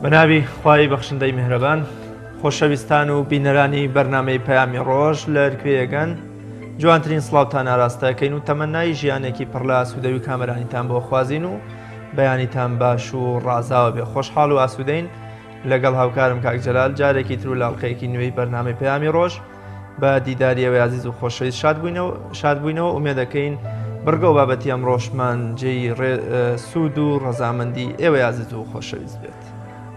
بەناوی خوای بەخشندەی میهرەبان خۆشەویستان و بینەرانی بەرنامەی پەیامی ڕۆژ لە کوێیەگەن جوانترین سڵاوتان ئاراستەکەین و تەمەنای ژیانێکی پڕ لە ئاسوودەوی کامەرانیتان بۆ خوازین و بەیانیتان باش و ڕازاوە بێ خۆشحاڵ و ئاسوودەین لەگەڵ هاوکارم کاک جەلال جارێکی تر و لاڵقەیەکی نوێی بەرنامەی پەیامی ڕۆژ بە دیداری ئێوەی ئازیز و خۆشەویست شاد بووینەوە شاد بووینەوە ئومێدەکەین بڕگە و بابەتی ئەمڕۆشمان جێی سوود و ڕەزامەندی ئێوەی ئازیز و خۆشەویست بێت.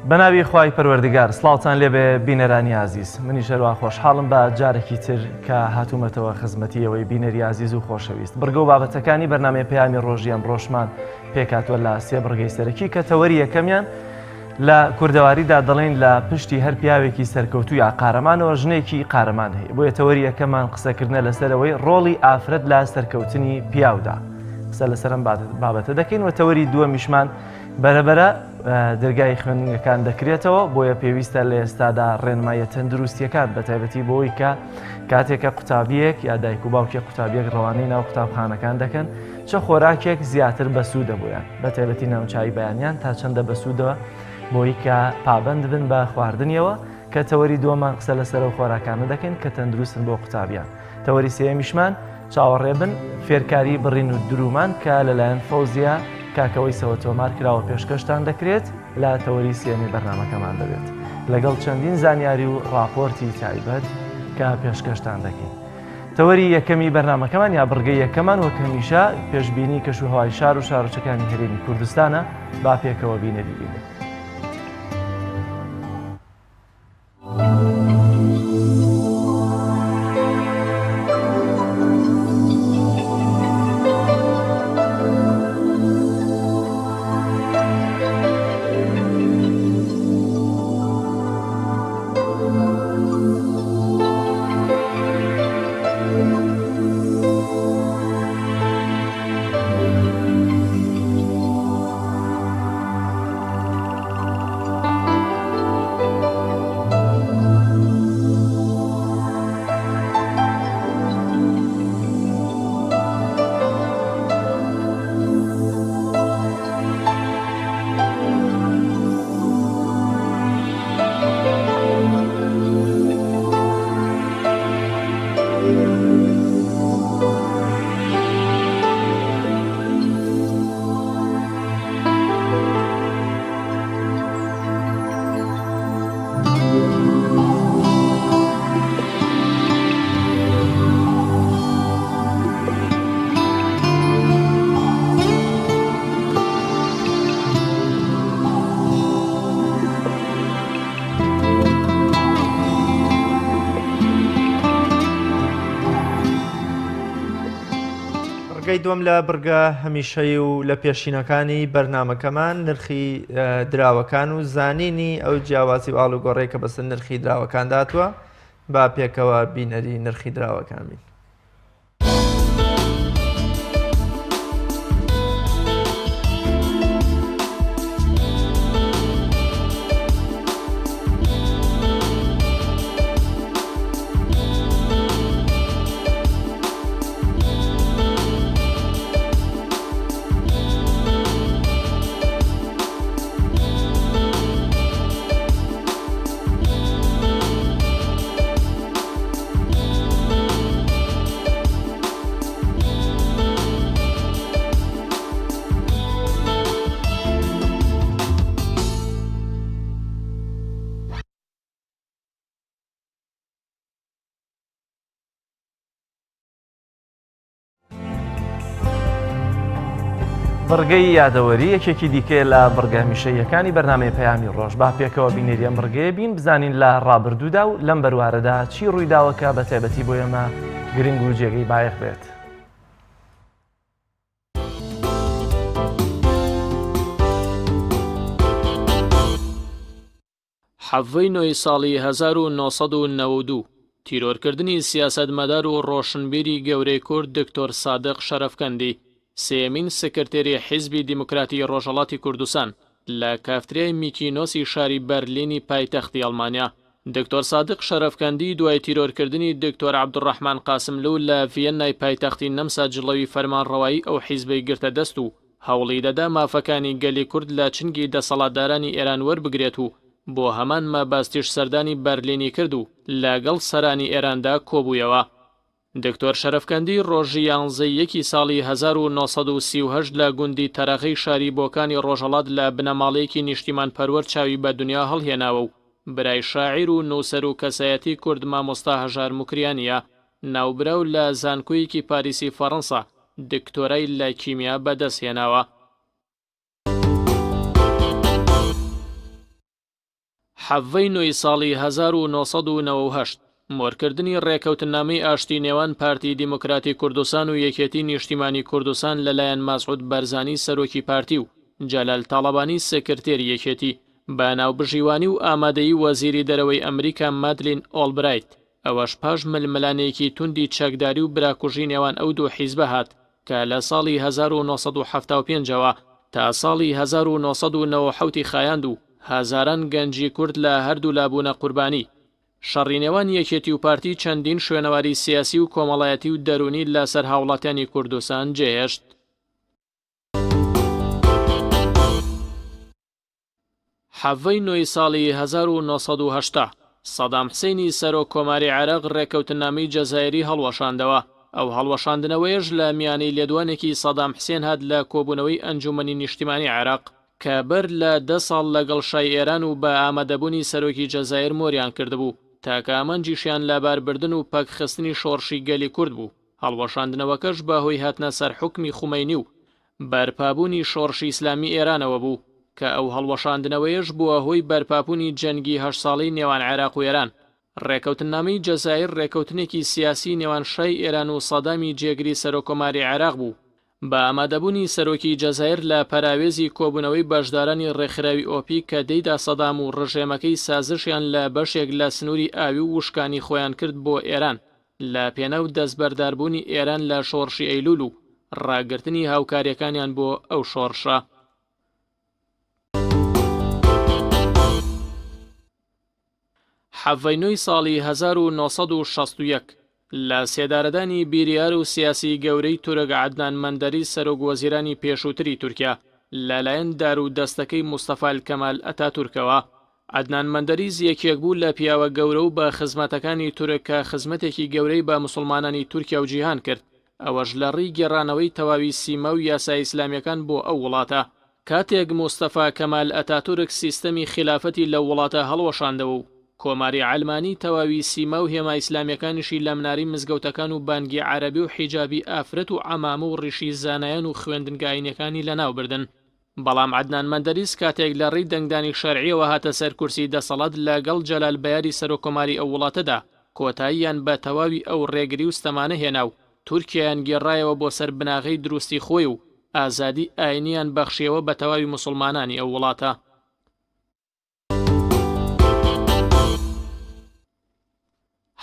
بەناوی خوای پەروەردگار سڵاوتان لێبێ بینەرانی ئازیز منیش هەروا خۆشحاڵم بە جارێکی تر کە هاتوومەتەوە خزمەتی ئێوەی بینەری ئازیز و خۆشەویست بڕگە و بابەتەکانی بەرنامەی پەیامی ڕۆژی ئەمڕۆشمان پێکهاتووە لە سێ بڕگەی سەرەکی کە تەوەری یەکەمیان لە کوردەواریدا دەڵێن لە پشتی هەر پیاوێکی سەرکەوتوو یا قارەمانەوە ژنێکی قارەمان هەیە، بۆیە تەوەری یەکەممان قسەکردنە لەسەر ئەوەی ڕۆڵی ئافرەت لە سەرکەوتنی پیاودا. قسە لەسەر ئەم بابەتە دەکەین و تەوەری دووەمیشمان بەرەبەرە دەرگای خوێندنگەکان دەکرێتەوە، بۆیە پێویستە لە ئێستادا ڕێنماییە تەندروستییەکان بەتایبەتی بۆی کە کاتێکە قوتابیەک یا دایک و باوکێک قوتابیەک ڕەوانەی ناو قوتابخانەکان دەکەن چ خۆراکێک زیاتر بەسوودە بۆیان بە تایبەتی نان و چای بەیانیان تا چەندە بەسوودە بۆی کە پابەند بن بە خواردنیەوە کە تەوەری دووەمان قسە لەسەر ئەو خۆراکانە دەکەین کە تەندروستن بۆ قوتابیان تەوەری سێیەمیشمان چاوەڕێ بن فێرکاری بڕین و درومان کە لەلایەن فەوزیە کاکەوەیسەوە تۆمار کراوە پێشکەشتان دەکرێت لە تەوەری سێیەمی بەرنامەکەمان دەبێت لەگەڵ چەندین زانیاری و ڕاپۆرتی تایبەت کە پێشکەشتان دەکەین. تەوەری یەکەمی بەرنامەکەمان یا بڕگەی یەکەمان وەک هەمیشە پێشبینی کەش و هەوای شار و شارۆچەکانی هەرێمی کوردستانە با پێکەوە بینەری بین. بڕگەی دووەم لە بڕگە هەمیشەی و لە پێشینەکانی بەرنمەکەمان نرخی دراوەکان و زانینی ئەو جیاوازی و ئاڵوگۆڕێک کە بەسەر نرخی دراوەکان داتوە با پێکەوە بینەری نرخی دراوەکان بین. بڕگەی یادەوەری یەکێکی دیکەیە لە بڕگە هەمیشەییەکانی بەرنامەی پەیامی ڕۆژ با پێکەوە بینەری ئەم بڕگەیە بین بزانین لە ڕابردوودا و لەم بەروارەدا چی ڕوویداوە کە بە تایبەتی بۆ ئێمە گرنگ و جێگەی بایەخ بێت. حەڤەی نۆی ساڵی 1992، تیرۆرکردنی سیاسەتمەدار و ڕۆشنبیری گەورەی کورد دکتۆر سادق شەرەفکەندی، سێیەمین سکرتێری حیزبی دیموکراتی ڕۆژهەڵاتی کوردستان لە کافتریای میکینۆسی شاری بەرلینی پایتەختی ئەڵمانیا. دکتۆر سادق شەرەفکەندی دوای تیرۆرکردنی دکتۆر عەبدولڕەحمان قاسملوو لە ڤیەننای پایتەختی نەمسا جڵەوی فەرمانڕەوایی ئەو حیزبەی گرتە دەست و هەوڵی دەدا مافەکانی گەلی کورد لە چنگی دەسەڵاتدارانی ئێران وەربگرێت و. بۆ هەمان مەبەستیش سەردانی بەرلینی کرد و لەگەڵ سەرانی ئێراندا کۆبوویەوە. دکتۆر شەرەفکەندی ڕۆژی یانزەی یەکی ساڵی 1938 لە گوندی تەرەغەی شاری بۆکانی ڕۆژهەڵات لە بنەماڵەیەکی نیشتیمانپەروەر چاوی بە دنیا هەڵهێناوە و برای شاعیر و نووسەر و کەسایەتی کورد مامۆستا هەژار موکریانییە. ناوبراو لە زانکۆیەکی پاریسی فەڕەنسا دکتۆرای لە کیمیا بەدەستهێناوە. حەڤەی نۆی ساڵی 1998، مۆرکردنی ڕێکەوتننامەی ئاشتی نێوان پارتی دیموکراتی کوردستان و یەکێتی نیشتیمانی کوردستان لەلایەن مەسعود بەرزانی سەرۆکی پارتی و جەلال تاڵەبانی سکرتێری یەکێتی بە ناوبژیوانی و ئامادەیی وەزیری دەرەوەی ئەمریکا مادلین ئۆڵبرایت، ئەوەش پاش ململانێیەکی توندی چەکداری و براکوژی نێوان ئەو دوو حیزبە هات کە لە ساڵی 1975 ەوە تا ساڵی 1997 ی خایاند و هەزاران گەنجی کورد لە هەردوولا بوونە قوربانی. شەڕی نێوان یەکێتی و پارتی چەندین شوێنەواری سیاسی و کۆمەڵایەتی و دەروونی لەسەر هاوڵاتیانی کوردستان جێهێشت. حەڤەی نۆی ساڵی 1980، سەدام حسەینی سەرۆک کۆماری عێراق ڕێککەوتننامەی جەزائیری هەڵوەشاندەوە، ئەو هەڵوەشاندنەوەیەش لە میانەی لێدوانێکی سەدام حسێن هات لە کۆبوونەوەی ئەنجوومەنی نیشتیمانی عێراق، کە بەر لە دە ساڵ لەگەڵ شای ئێران و بە ئامادەبوونی سەرۆکی جەزائیر مۆریان کردبوو، تاکە ئامانجیشیان لەباربردن و پەکخستنی شۆڕشی گەلی کورد بوو، هەڵوەشاندنەوەکەش بە هۆی هاتنە سەر حوکمی خومەینی و بەرپابوونی شۆڕشی ئیسلامی ئێرانەوە بوو، کە ئەو هەڵوەشاندنەوەیەش بووە هۆی بەرپابوونی جەنگی هەشت ساڵەی نێوان عێراق و ئێران. ڕێکەوتننامەی جەزائیر ڕێکەوتنێکی سیاسی نێوان شای ئێران و سەدامی جێگری سەرۆککۆماری عێراق بوو، بە ئامادەبوونی سەرۆکی جەزائیر لە پەراوێزی کۆبوونەوەی بەشدارانی ڕێکخراوی ئۆپیک کە تێیدا سەدام و ڕژێمەکەی سازشیان لە بەشێک لە سنووری ئاوی و وشکانی خۆیان کرد بۆ ئێران لە پێناو دەستبەرداربوونی ئێران لە شۆڕشی ئەیلوول و ڕاگرتنی هاوکارییەکانیان بۆ ئەو شۆڕشە. حەڤەی نۆی ساڵی 1961، لە سێدارەدانی بیریار و سیاسی گەورەی تورک عەدنان مەندەریس سەرۆک وەزیرانی پێشووتری تورکیا لەلایەن دارو دەستەکەی مستەفا کەمال ئەتاتورکەوە عەدنان مەندەریس یەکێک بوو لە پیاوە گەورە و بە خزمەتەکانی تورک کە خزمەتێکی گەورەی بە موسڵمانانی تورکیا و جیهان کرد، ئەوەش لە ڕێی گێڕانەوەی تەواوی سیما و یاسا ئیسلامیەکان بۆ ئەو وڵاتە. کاتێک موستەفا کەمال ئەتاتورک سیستەمی خیلافەتی لەو وڵاتە هەڵوەشاندەوە و کۆماری عەلمانی تەواوی سیما و هێما ئیسلامیەکانیشی لە منارەی مزگەوتەکان و بانگی عەرەبی و حیجابی ئافرەت و عەمامە و ڕیشی زانایان و خوێندنگە ئاینیەکانی لەناوبردن. بەڵام عەدنان مەندەریس کاتێک لە ڕێی دەنگدانی شەرعییەوە هاتە سەر کورسی دەسەڵات لە گەڵ جەلال بەیاری سەرۆککۆماری ئەو وڵاتەدا کۆتاییان بە تەواوی ئەو ڕێگری و ستەمانە هێنا و تورکیایان گێڕایەوە بۆ سەر بناغەی دروستی خۆی و ئازادی ئاینییان بەخشیەوە بە تەواوی موسوڵمانانی ئەو وڵاتە.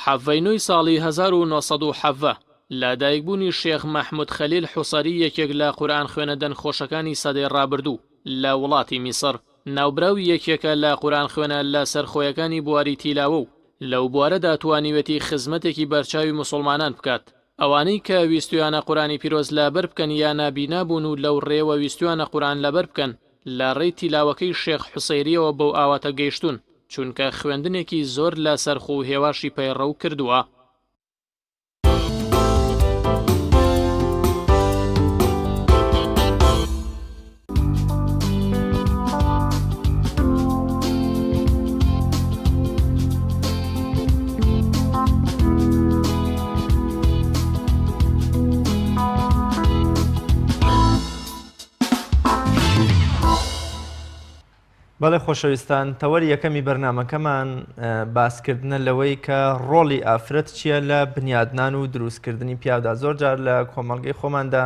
حەڤەی نۆی ساڵی 1917، لە دایکبوونی شێخ مەحمود خەلیل حوسەری یەکێک لە قورئانخوێنە دەنگخۆشەکانی سەدەی ڕابردوو لە وڵاتی میسڕ، ناوبراو یەکێکە لە قورئانخوێنە لەسەرخۆیەکانی بواری تیلاوە و لەو بوارەدا توانیوێتی خزمەتێکی بەرچاوی موسوڵمانان بکات. ئەوانەی کە ویستویانە قورئانی پیرۆز لەبەر بکەن یا نابینا بوون و لەو ڕێیەوە ویستویانە قورئان لەبەر بکەن، لە ڕێی تیلاوەکەی شێخ حوسەیریەوە بەو ئاواتە گەیشتوون، چونکە خوێندنێکی زۆر لە سەرخۆ و هێواشی پەیڕەو کردووە. بەڵێ خۆشەویستان تەوەری یەکەمی بەرنمەکەمان باسکردنە لەوەی کە ڕۆڵی ئافرەت چییە لە بنیادنان و دروستکردنی پیاودا زۆر جار لە کۆمەڵگەی خۆماندا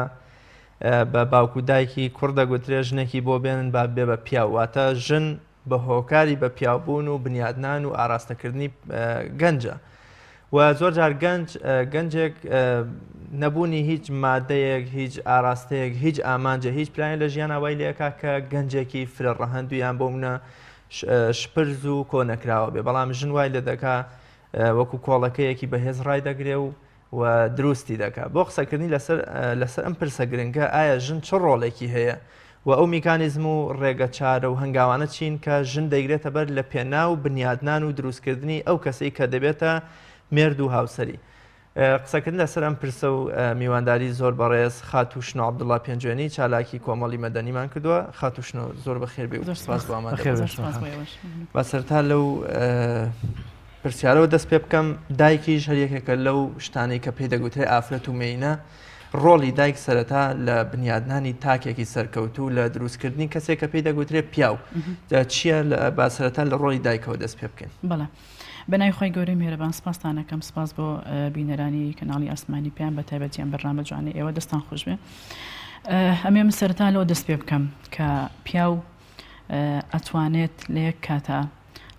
بە باوک و دایکی کوڕ دەگوترێ ژنێکی بۆ بێنن با بێ بە پیاو واتە ژن بە هۆکاری بە پیاوبوون و بنیادنان و ئاراستەکردنی گەنجە و زۆر جار گەنج گەنجێک نەبوونی هیچ مادەیەک هیچ ئاراستەیەک هیچ ئامانجە هیچ پلانێک لە ژیان وای لێکا کە گەنجێکی فرە ڕەهەند و یان بۆ منە شپرز و کۆنەکراوە بێ بەڵام ژن وای لێ دەکا وەکو کۆڵەکەیەکی بەهێز ڕای دەگرێ و و دروستی دەکات. بۆ قسەکردنی لەسەر لەسەر ئەم پرسە گرنگە ئایا ژن چ ڕۆڵێکی هەیە؟ و ئەو میکانیزم و ڕێگە چارە و هەنگاوانە چین کە ژن دەیگرێتە بەر لە پێناو بنیادنان و دروستکردنی ئەو کەسەی کە دەبێتە مێرد و هاوسەری. قسەکردن لەسەر ئەم پرسە و میوانداری زۆر بەڕێز خاتوو شنۆ عەبدوڵا پێنجوێنی چالاکی کۆمەڵی مەدەنیمان کردووە. خاتوو شنۆ زۆر بەخێر بێ و سپاس بۆ ئامادەبوونت. با سەرەتا لەو پرسیارەوە دەست پێ بکەم، دایکیش هەر یەکێکە لەو شتانەی کە پێی دەگوترێ ئافرەت و مێینە، ڕۆڵی دایک سەرەتا لە بنیادنانی تاکێکی سەرکەوتوو لە دروستکردنی کەسێک کە پێی دەگوترێ پیاو چییە؟ با سەرەتا لە ڕۆڵی دایکەوە دەست پێ بکەین. بەڵێ. بە ناوی خوای گەورەی میهرەبان سپاستان ئەکەم سپاس بۆ بینەرانی کەناڵی ئاسمانی پەیام بە تایبەتی ئەم بەرنامە جوانەی ئێوە دەستان خۆش بێ ئەمێ من سەرەتا لەوە دەست پێ بکەم کە پیاو ئەتوانێت لە یەک کاتا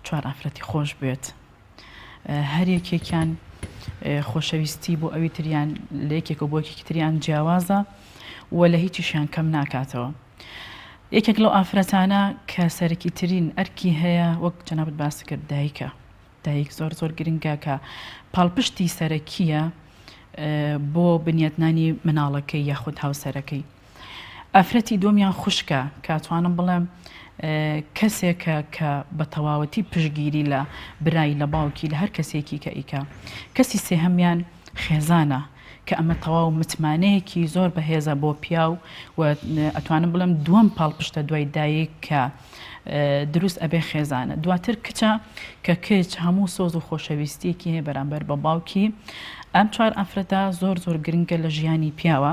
چوار ئافرەتی خۆش بێت هەر یەکێکیان خۆشەویستی بۆ ئەوی تریان لە یەکێکە بۆ یەکێکی تریان جیاوازە و لە هیچیشیان کەم ناکاتەوە یەکێک لەو ئافرەتانە کە سەرەکی ترین ئەرکی هەیە وەک جەنابت باست کرد دایکە دایک زۆر زۆر گرنگە کە پاڵپشتی سەرەکیە بۆ بنیاتنانی مناڵەکەی یاخود هاوسەرەکەی ئافرەتی دووەمیان خوشکە کە توانم بڵێم کەسێکە کە بە تەواوەتی پشگیری لە برای لە باوکی لە هەر کەسێکی کە ئیکا کەسی سێهەمیان خێزانە کە ئەمە تەواو متمانەیەکی زۆر بەهێزە بۆ پیاو و ئەتوانم بڵێم دووەم پاڵپشتە دوای دایک کە دروست ئەبێ خێزانە دواتر کچە کە کچ هەموو سۆز و خۆشەویستیەکی هەیە بەرامبەر بە باوکی ئەم چوار ئافرەتە زۆر زۆر گرنگە لە ژیانی پیاوە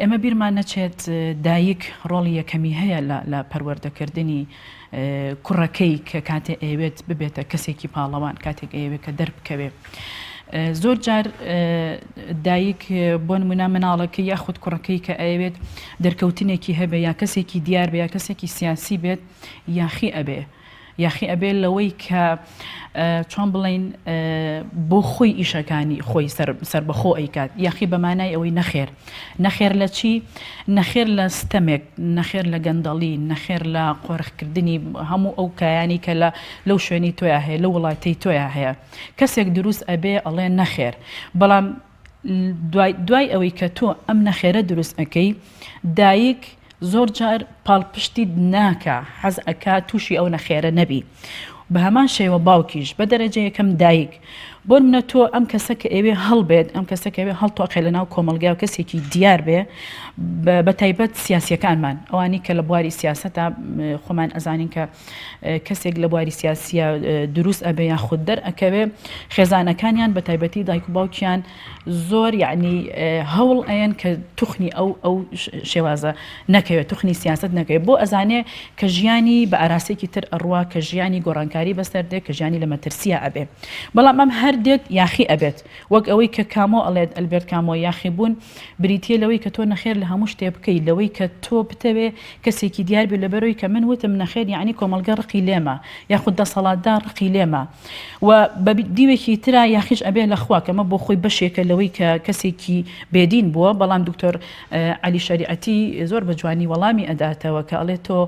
ئێمە بیرمان نەچێت دایک ڕۆڵی یەکەمی هەیە لە پەروەردەکردنی کوڕەکەی کە کاتێ ئەیەوێت ببێتە کەسێکی پاڵەوان کاتێک ئەیەوێت کە دەربکەوێ زۆر جار دایک بۆ نمونە مناڵەکەی یاخود کوڕەکەی کە ئەیەوێت دەرکەوتنێکی هەبێ یا کەسێکی دیار بێ یا کەسێکی سیاسی بێت یاخی ئەبێ یاخی ئەبێ لەوەی کە چۆن بڵین بۆ خۆی ئیشەکانی خۆی سەربەخۆ ئەیکات یاخی بە مانای ئەوەی نەخێر نەخێر لە چی؟ نەخێر لە ستەمێک، نەخێر لە گەندەڵی، نەخێر لە قۆرخکردنی هەموو ئەو کایانەی کە لە لەو شوێنەی تۆیا هەیە، لەو وڵاتەی تۆیا هەیە. کەسێک دروست ئەبێ ئەڵێ نەخێر. بەڵام دوای دوای ئەوەی کە تۆ ئەم نەخێرە دروست ئەکەی، دایک زۆر جار پاڵپشتیت ناکا، حەز ئەکا تووشی ئەو نەخێرە نەبی. بە هەمان شێوە باوکیش، بە دەرەجە یەکەم دایک. بۆنمونە تۆ ئەم کەسە کە ئەیەوێ هەڵبێت، ئەم کەسە کە ئەیەوێ هەڵتۆقێ لە ناو کۆمەڵگا و کەسێکی دیار بێ، بە تایبەت سیاسیەکانمان، ئەوانی کە لە بواری سیاسەتا خۆمان ئەزانین کە کەسێک لە بواری سیاسیە دروست ئەبێ یاخود دەرئەکەوێ، خێزانەکانیان بە تایبەتی دایک و باوکیان زۆر یەعنی هەوڵ ئەیەن کە توخنی ئەو ئەو شێوازە نەکەوێت توخنی سیاست نەکەوێت بۆ ئەزانێ کە ژیانی بە ئاراسێکی تر ئەڕوا کە ژیانی گۆڕانکاری بەسەر دێ کە ژیانی لە مەترسیە ئەبێ بەڵام ئەم هەر دێت یاخی ئەبێت وەک ئەوەی کە کامۆ ئەڵێت ئەلبێرت کامۆ یاخی بوون بریتیە لەوەی کە تۆ نەخێر لە هەموو شتێ بکەی لەوەی کە تۆ بتەوێ کەسێکی دیار بێ لەبەرەوەی کە من وتم نەخێر یەعنی کۆمەڵگە ڕقی لێمە یاخود دەسەڵاتدار ڕقی لێمە و بە دیوێکی ترا یاخیش ئەبێ لە خوا کە ئەمە بۆ خۆی بەشێکە لەوەی کە کەسێکی بێدین بووە بەڵام دکتۆر عەلی شەریعەتی زۆر بە جوانی وەڵامی ئەداتەوە کە ئەڵێ تۆ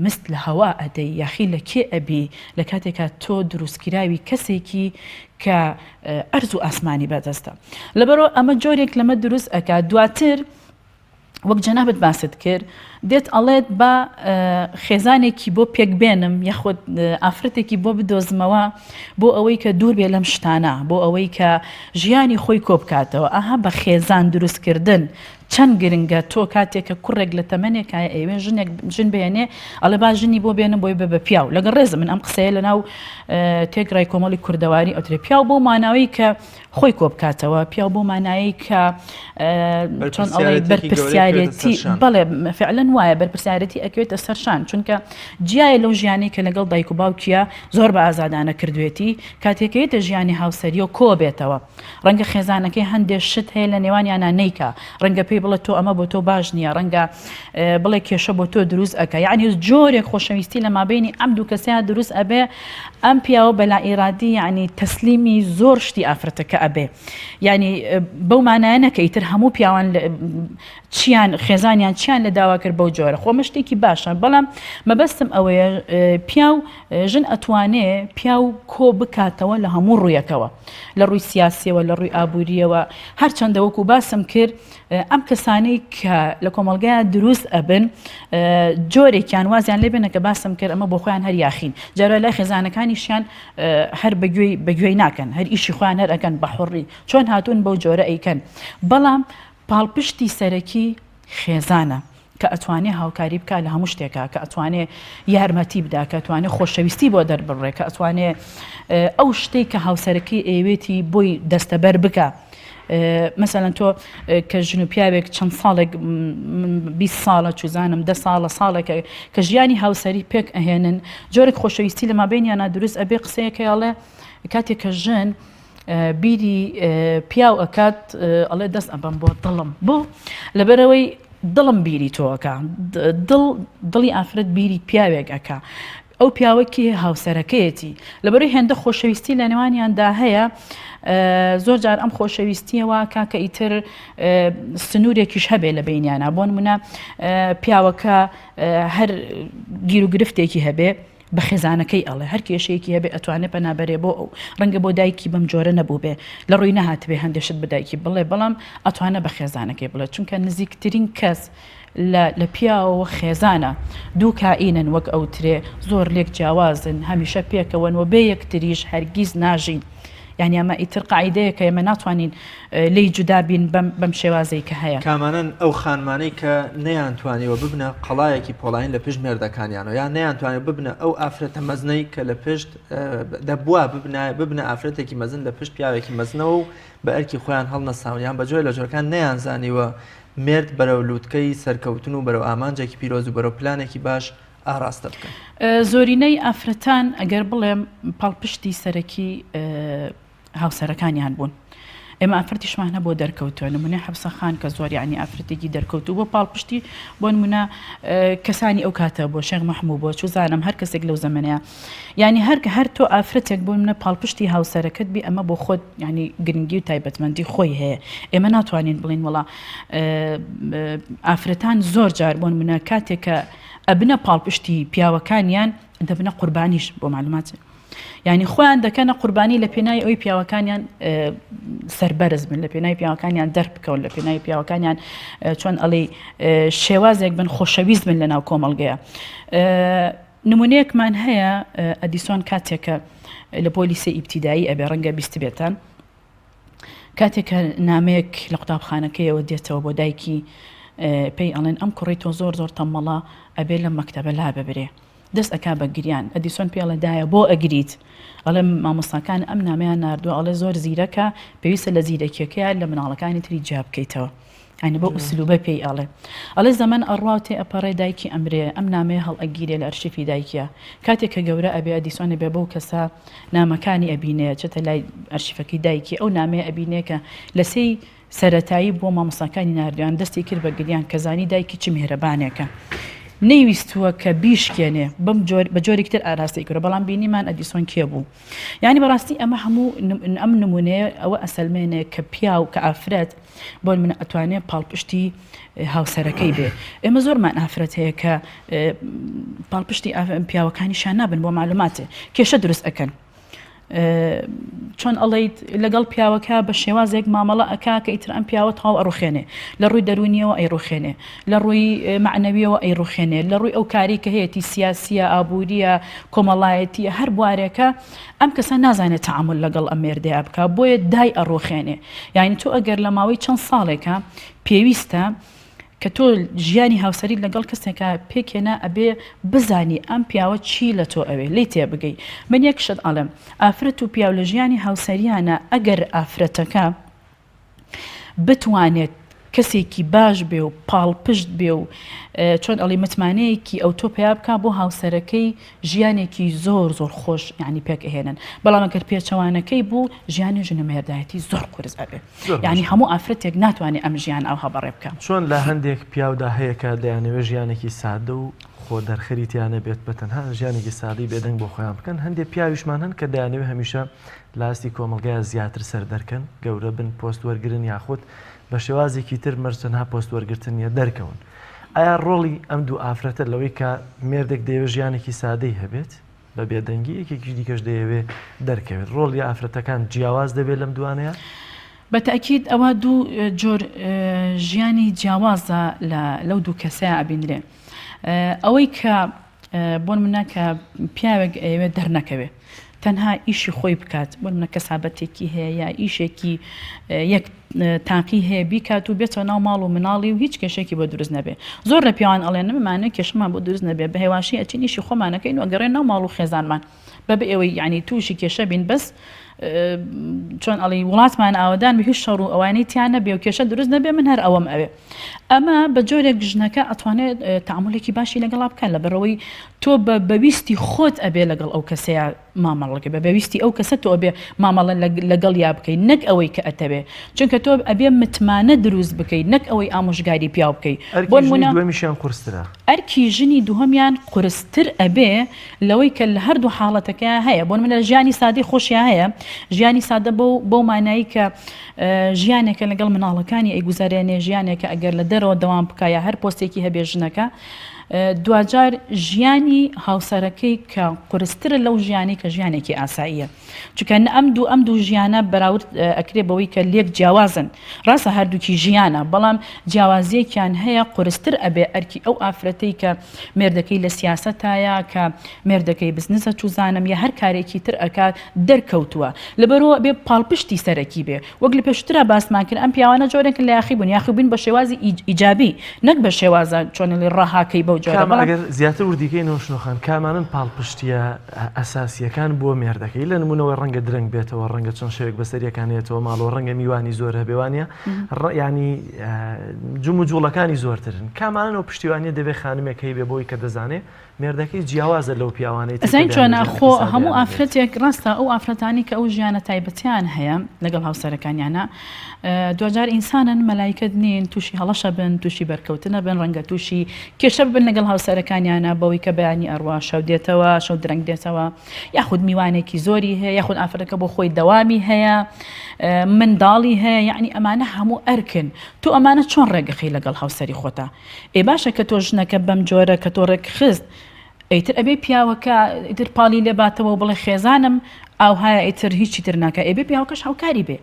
مست لە هەوا ئەدەی یاخی لە کێ ئەبی لە کاتێکا تۆ دروستکراوی کەسێکی کە ئەرز و ئاسمانی بەدەستە لەبەرەوە ئەمە جۆرێک لەمە دروست ئەکات دواتر وەک جەنابت باست کرد دێت ئەڵێت با خێزانێکی بۆ پێک بێنم یاخود ئافرەتێکی بۆ بدۆزمەوە بۆ ئەوەی کە دوور بێ لەم شتانە بۆ ئەوەی کە ژیانی خۆی کۆبکاتەوە ئەها بە خێزان دروستکردن چەند گرنگە تۆ کاتێک کە کوڕێک لە تەمەنێکایە ئەیەوێ ژنێک ژن بێنێ ئەڵێ با ژنی بۆ بێنم بۆی بە بە پیاو لەگەڵ ڕێزم من ئەم قسەیە لەناو تێکڕای کۆمەڵی کوردەواری ئەوترێ پیاو بۆ ماناوەی کە خۆی کۆبکاتەوە، پیاو بەو مانایەی کە چۆن ئەڵێی بەرپرسیارێتی بەڵێ فعلەن وایە بەرپرسیارێتی ئەکەوێتە سەر شان چونکە جیایە لەو ژیانەی کە لەگەڵ دایک و باوکیە زۆر بە ئازادانە کردوێتی کاتێکەیەتە ژیانی هاوسەریەوە کۆ بێتەوە ڕەنگە خێزانەکەی هەندێک شت هەیە لە نێوانیانە نیکا ڕەنگە پێی بڵێ تۆ ئەمە بۆ تۆ باش نییە ڕەنگە بڵێ کێشە بۆ تۆ دروست ئەکا یعنی جۆرێک خۆشەویستی لە مابینی ئەم دوو کەسەیان دروست ئەبێ ئەم پیاوە بە لائیرادی یعنی تەسلیمی زۆر شتی ئافرەتەکە ئەبێ یعنی بەو مانایە نەکە ئیتر هەموو پیاوان چیان خێزانیان چیان لە داوا کرد. بەو جۆرە خۆمە شتێکی باشە بەڵام مەبەستم ئەوەیە پیاو ژن ئەتوانێ پیاو کۆ بکاتەوە لە هەموو ڕوویەکەوە لە ڕووی سیاسیەوە لە ڕووی ئابووریەوە هەرچەندە وەکو باسم کرد ئەم کەسانەی کە لە کۆمەڵگەیا دروست ئەبن جۆرێکیان وازیان لێ بێنە کە باسم کرد ئەمە بۆ خۆیان هەر یاخین جارە لای خێزانەکانیشیان هەر بەگوێی بەگوێی ناکەن هەر ئیشی خۆیان هەر ئەکەن بە حڕی چۆن هاتوون بەو جۆرە ئەیکەن بەڵام پاڵپشتی سەرەکی خێزانە کە ئەتوانێ هاوکاری بکا لە هەموو شتێکا کە ئەتوانێ یارمەتی بدا کە ئەتوانێ خۆشەویستی بۆ دەربڕێ کە ئەتوانێ ئەو شتێک کە هاوسەرەکەی ئەیەوێتی بۆی دەستەبەر بکا مەسەلەن تۆ کە ژن و پیاوێک چەند ساڵێک 20 ساڵە چوزانم دە ساڵە ساڵێکە کە ژیانی هاوسەری پێک ئەهێنن جۆرێک خۆشەویستی لە مابینیانە دروست ئەبێ قسەیەکەیاڵێ کاتێک کە ژن بیری پیاو ئەکات ئەڵێ دەست ئەبەم بۆ دڵم بۆ لەبەرەوەی دڵم بیری تۆ ئەکا دڵ دڵی ئافرەت بیری پیاوێک ئەکا ئەو پیاوە کێ هاوسەرەکەیەتی لەبەرەی هێندە خۆشەویستی لە نێوانیاندا هەیە زۆر جار ئەم خۆشەویستیەوە کاکە ئیتر سنوورێکیش هەبێ لە بینیانە بۆ نمونە پیاوەکە هەر گیروگرفتێکی هەبێ بە خێزانەکەی ئەڵێ هەر کێشەیەکی هەبێ ئەتوانێ پەنا بەرێ بۆ ئەو ڕەنگە بۆ دایکی بەم جۆرە نەبووبێ لە ڕووی نەهاتبێ هەندێ شت بە دایکی بڵێ بەڵام ئەتوانە بە خێزانەکەی بڵێ چونکە نزیکترین کەس لە لە پیاوەوە خێزانە دوو کائینن وەک ئەوترێ زۆر لێک جیاوازن هەمیشە پێکەوەن و بێ یەکتریش هەرگیز ناژین. یانی ئەمە ئیتر قاعیدەیەکە ئێمە ناتوانین لێی جودا بین بەم بەم شێوازەی کە هەیە. کامانەن ئەو خانمانەی کە نەیانتوانیوە ببنە قەڵایەکی پۆڵاین لە پشت مێردەکانیانەوە یان نەیانتوانیوە ببنە ئەو ئافرەتە مەزنەی کە لە پشت دەبوا ببنایە ببنە ئافرەتێکی مەزن لە پشت پیاوێکی مەزنەوە و بە ئەرکی خۆیان هەڵنەساون یان بە جۆرێ لە جۆرەکان نەیانزانیوە مێرد بەرەو لوتکەی سەرکەوتن و بەرەو ئامانجێکی پیرۆز و بەرەو پلانێکی باش ئاراستە بکەن. زۆرینەی ئافرەتان ئەگەر بڵێم پاڵپشتی سەرەکی هاوسەرەکانیان بوون. ئێمە ئافرەتیشمان هەبووە دەرکەوتووە نمونەی حەفسە خان کە زۆر یعنی ئافرەتێکی دەرکەوتوو بۆ پاڵپشتی بۆ نمونە کەسانی ئەو کاتە بۆ شێخ مەحموو بۆ چوزانم هەر کەسێک لەو زەمەنەیە یعنی هەر هەر تۆ ئافرەتێک بۆ منە پاڵپشتی هاوسەرەکەت بی ئەمە بۆ خۆت یعنی گرنگی و تایبەتمەندی خۆی هەیە ئێمە ناتوانین بڵین وڵا ئافرەتان زۆر جار بۆ نمونە کاتێک کە ئەبنە پاڵپشتی پیاوەکانیان دەبنە قوربانیش بۆ معلومات یعنی خۆیان دەکەنە قوربانی لە پێناوی ئەوی پیاوەکانیان سربەرز بن لە پێناوی پیاوەکانیان دەربکەون لە پێناوی پیاوەکانیان چۆن ئەڵێ شێوازێک بن خۆشەویست بن لە ناو کۆمەڵگەیە نمونەیەکمان هەیە ئەدیسۆن کاتێکە لە پۆلی سێ ئیبتیدایی ئەبێ ڕەنگە بیستبێتان کاتێک کە نامەیەک لە قوتابخانەکەیەوە دێتەوە بۆ دایکی پێی ئەڵێن ئەم کوڕی تۆ زۆر زۆر تەمەڵە ئەبێ لەم مەکتەبە لا ببرێ دەست ئەکا بە گریان ئەدیسۆن پێڵێ دایە بۆ ئەگریت ئەڵێ مامۆستاکان ئەم نامەیان ناردووە ئەڵێ زۆر زیرەکە پێویستە لە زیرەکیەکەیان لە مناڵەکانی تری جیا بکەیتەوە یانی بەو ئوسلوبە پێی ئەڵێ. ئەڵێ زەمەن ئەڕوا و تێ ئەپەڕێ دایکی ئەمرێ، ئەم نامەیە هەڵئەگیرێ لە ئەرشیفی دایکیا. کاتێ کە گەورە ئەبێ ئەدیسۆن ئەبێ بەو کەسە نامەکانی ئەبینێ، ئەچێتە لای ئەرشیفەکەی دایکی ئەو نامەیە ئەبینێ کە لە سێی سەرەتایی بۆ مامۆستاکانی ناردویان، دەستی کرد بە گریان کە زانی دایکی چ میهرەبانێکە. نەیویستووە کە بیشکێنێ، بەم جۆر بە جۆرێکی تر ئاراستەی کردوە، بەڵام بینیمان ئەدیسۆن کێ بوو. یانی بەڕاستی ئەمە هەموو ئەم نموونەیە ئەوە ئەسەلمێنێ کە پیاو کە ئافرەت بۆ نمونە ئەتوانێ پاڵپشتی هاوسەرەکەی بێ ئێمە زۆرمان ئافرەت هەیە کە پاڵپشتی پیاوەکانیشان نابن بۆ معلوماتێ کێشە دروست ئەکەن چۆن ئەڵیت لەگەڵ پیاوەکە بە شێوازێک مامەڵە ئەک کە ئیتر ئەم پیاوە تاو ئەڕوخێنێ لە ڕووی دەرونیەوە ئەیڕوخێنێ لە ڕووی معنەویەوە ئەیڕوخێنێ لە ڕووی ئەو کاری کە هەیەی سیاسیە ئابووریە کۆمەڵایەتیە هەر بوارێکە ئەم کەسە نازانێت تەعامول لەگەڵ ئەم مێردەیا بکا بۆیە دای ئەڕوخێنێ یانی تۆ ئەگەر لە ماوەی چەند ساڵێکە پێویستە کە تۆ ژیانی هاوسەریت لەگەڵ کەسێکا پێکێنا ئەبێ بزانی ئەم پیاوە چی لە تۆ ئەوێ لێی تێبگەی من یەک شت ئەڵێم ئافرەت و پیاو لە ژیانی هاوسەریانە ئەگەر ئافرەتەکە بتوانێت کەسێکی باش بێ و پاڵپشت بێ و چۆن ئەڵی متمانەیەکی ئەو تۆ پیا بکە بۆ هاوسەرەکەی ژیانێکی زۆر زۆر خۆش ینی پێک ئەهێنن بەڵام ئەگەر پێچەوانەکەی بوو ژیانی ژنە مێردایەتی زۆر قورس ئەبێ ینی هەموو ئافرەتێک ناتوانێت ئەم ژیان ئەوها بەڕێ بکە. چۆن لە هەندێک پیاودا هەیە کە دەیانەوێت ژیانێکی سادە و خۆ دەرخەری تیا نەبێت بە تەنها ژیانێکی سادەی بێدەنگ بۆ خۆیان بکەن هەندێک پیاویشمان هەن کە دەیانەوێت هەمیشە لە ئاستی کۆمەڵگایا زیاتر سەر دەرکەن، گەورە بن، پۆست وەرگرن یاخود بە شێوازێکی تر مەرج تەنها پۆست وەرگرتن نیە دەرکەون. ئایا ڕۆڵی ئەم دوو ئافرەتە لەوەی کە مێردێک دەیەوێت ژیانێکی سادەی هەبێت بە بێدەنگی یەکێکیش دیکەش دەیەوێت دەرکەوێت ڕۆڵی ئافرەتەکان جیاواز دەبێت لەم دوانەیە؟ بە تەئکید ئەوە دوو جۆر ژیانی جیاوازە لە لەو دوو کەسەیا ئەبینرێ ئەوەی کە بۆ نمونە کە پیاوێک ئەیەوێت دەرنەکەوێ تەنها ئیشی خۆی بکات بۆ نمونە کەسابەتێکی هەیە یا ئیشێکی یەک تاقی هەیە بیکات و بێتەوە ناو ماڵ و مناڵی و هیچ کێشێکی بۆ دروست نەبێ زۆر لە پیاوان ئەڵێن نمانە کێشمان بۆ دروست نەبێ بە هێواشی ئەچین ئیشی خۆمانەکەین و ئەگەڕێن ناو ماڵ و خێزانمان بەبێ ئەوەی یعنی تووشی کێشە بین بەس چۆن ئەڵی وڵاتمان ئاوەدان بێ هیچ شەڕ و ئەوانەی تیا نەبێ و کێشە دروست نەبێ من هەر ئەوەم ئەوێ ئەمە بە جۆرێک ژنەکە ئەتوانێت تەعامولێکی باشی لەگەڵا بکات لەبەرئەوەی تۆ بە بەویستی خۆت ئەبێ لەگەڵ ئەو کەسەیە مامەڵەکە بە بەویستی ئەو کەسە تۆ ئەبێ مامەڵە لەگەڵ یا بکەی نەک ئەوەی کە ئەتەوێ چونکە تۆ ئەبێ متمانە دروست بکەی نەک ئەوەی ئامۆژگاری پیاو بکەی بۆ نمونە دووەمیشیان قورسترە. ئەرکی ژنی دووهەمیان قورستر ئەبێ لەوەی کە لە هەردوو حاڵەتەکەیا هەیە بۆ نمونە لە ژیانی سادەی خۆشیا هەیە ژیانی سادە بەو بەو مانایی کە ژیانێکە لەگەڵ مناڵەکانی ئەیگوزارێنێ ژیانێکە ئەگەر لە دەرەوە دەوام بکا یا هەر پۆستێکی هەبێ ژنەکە دواجار ژیانی هاوسەرەکەی کە قورسترە لەو ژیانی کە ژیانێکی ئاساییە چونکە نە ئەم دوو ئەم دوو ژیانە بەراورد ئەکرێ بەوەی کە لێک جیاوازن ڕاستە هەردووکی ژیانە بەڵام جیاوازیەکیان هەیە قورستر ئەبێ ئەرکی ئەو ئافرەتەی کە مێردەکەی لە سیاسەتایە کە مێردەکەی بزنسە چوزانم یا هەر کارێکی تر ئەکات دەرکەوتووە لەبەرەوە ئەبێ پاڵپشتی سەرەکی بێ وەک لە پێشترا باسمان کرد ئەم پیاوانە جۆرێکن لە یاخی بوون یاخی بوون بە شێوازی ئیجابی نەک بە شێوازە چۆنلی ڕەهاکەی بەو جۆرە بەڵام ئەگەر زیاتر وردیکەینەوە شنۆخان کامانەن پاڵپشتیە ئەساسیەکان بۆ مێردەکەی لە نمونەوە ڕەنگە درەنگ بێتەوە ڕەنگە چەند شەوێک بەسەریەکان نێتەوە ماڵەوە ڕەنگە میوانی زۆر هەبێ وانە ینی جم و جوڵەکانی زۆرترن کامانەن ئەو پشتیوانیە دەبێ خانمێک هەیبێ بۆی کە دەزانێ مێردەکەی جیاوازە لەو پیاوانەی تر کە ئەزانی دەیانەوێت چۆنە ژیانێکی خۆ سادەیان هەموو هەبێت. ئافرەتێک ڕاستە ئەو ئافرەتانەی کە ئەو ژیانە تایبەتیان هەیە لەگەڵ هاوسەرەکانیانا دواجار ئینسانن مەلایکەت نین تووشی هەڵەشە بن تووشی بەرکەوتنە بن ڕەنگە تووشی کێشە ببن لەگەڵ هاوسەرەکانیانا بەوەی کە بەیانی ئەڕوا شەو دێتەوە شەو درەنگ دێتەوە یاخود میوانێکی زۆری هەیە یاخود ئافرەتەکە بۆ خۆی دەوامی هەیە منداڵی هەیە یعنی ئەمانە هەموو ئەرکن تۆ ئەمانە چۆن ڕێگەخەی لەگەڵ هاوسەری خۆتا ئێ باشە کە تۆ ژنەکە بەم جۆرە کە تۆ ڕێکخست ئیتر ئەبێ پیاوەکە ئیتر پاڵی لێ باتەوە و بڵێ خێزانم ئاوهایە ئیتر هیچی تر ناکا ئێ بێ پیاوەکەش هاوکاری بێ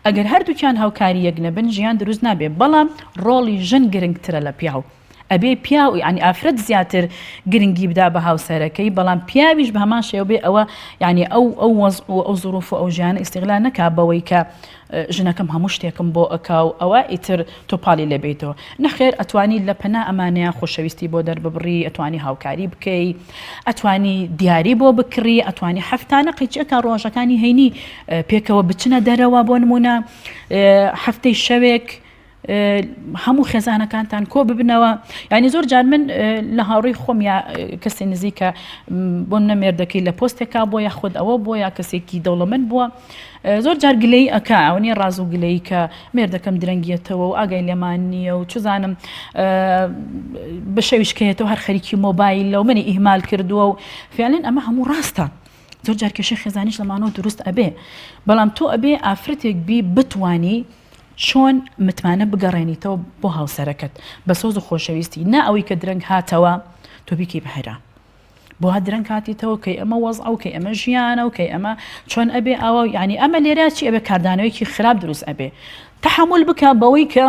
ئەگەر هەردووکیان هاوکاری یەک نەبن ژیان دروست نابێ بەڵام ڕۆڵی ژن گرنگترە لە پیاو ئەبێ پیاو یعنی ئافرەت زیاتر گرنگی بدا بە هاوسەرەکەی بەڵام پیاویش بە هەمان شێوە بێ ئەوە یعنی ئەو ئەو وەزع و ئەو زروف و ئەو ژیانە ئیستیغلال نەکا بەوەی کە ژنەکەم هەموو شتێکم بۆ ئەکا و ئەوە ئیتر تۆ پاڵی لێ بێیتەوە. نەخێر ئەتوانی لە پەنا ئەمانەیا خۆشەویستی بۆ دەرببڕی، ئەتوانی هاوکاری بکەی، ئەتوانی دیاری بۆ بکڕی، ئەتوانی هەفتانە قیچەکە ڕۆژەکانی هەینی پێکەوە بچنە دەرەوە بۆ نمونە هەفتەی شەوێک هەموو خێزانەکانتان کۆ ببنەوە یعنی زۆر جار من لە هاوڕێی خۆم یا کەسی نزیکە بۆ نەمێردەکەی لە پۆستێکا بۆ یاخود ئەوە بۆ یا کەسێکی دەوڵەمەند بووە زۆر جار گلەیی ئەکا ئەوە نیە ڕاز و گلەیی کە مێردەکەم درەنگیەتەوە و ئاگای لێمان نییە و چزانم بە شەویش کەیەتەوە هەر خەریکی مۆبایلە و منی ئیهمال کردووە و فعلەن ئەمە هەموو ڕاستە زۆر جار کێشەی خێزانیش لەمانەوە دروست ئەبێ بەڵام تۆ ئەبێ ئافرەتێک بی بتانی چۆن متمانە بگەڕێنیتەوە بۆ هاوسەرەکەت بە سۆز و خۆشەویستی نا ئەوەی کە درەنگ هاتەوە تۆ بیکەی بەهرە بۆ ها درەنگ هاتیتەوە کەی ئەمە وەزعە و کەی ئەمە ژیانە و کەی ئەمە چۆن ئەبێ ئاوا و یعنی ئەمە لێرە چی ئەبێ کاردانەوەیەکی خراپ دروست ئەبێ تەحەمول بکە بەوەی کە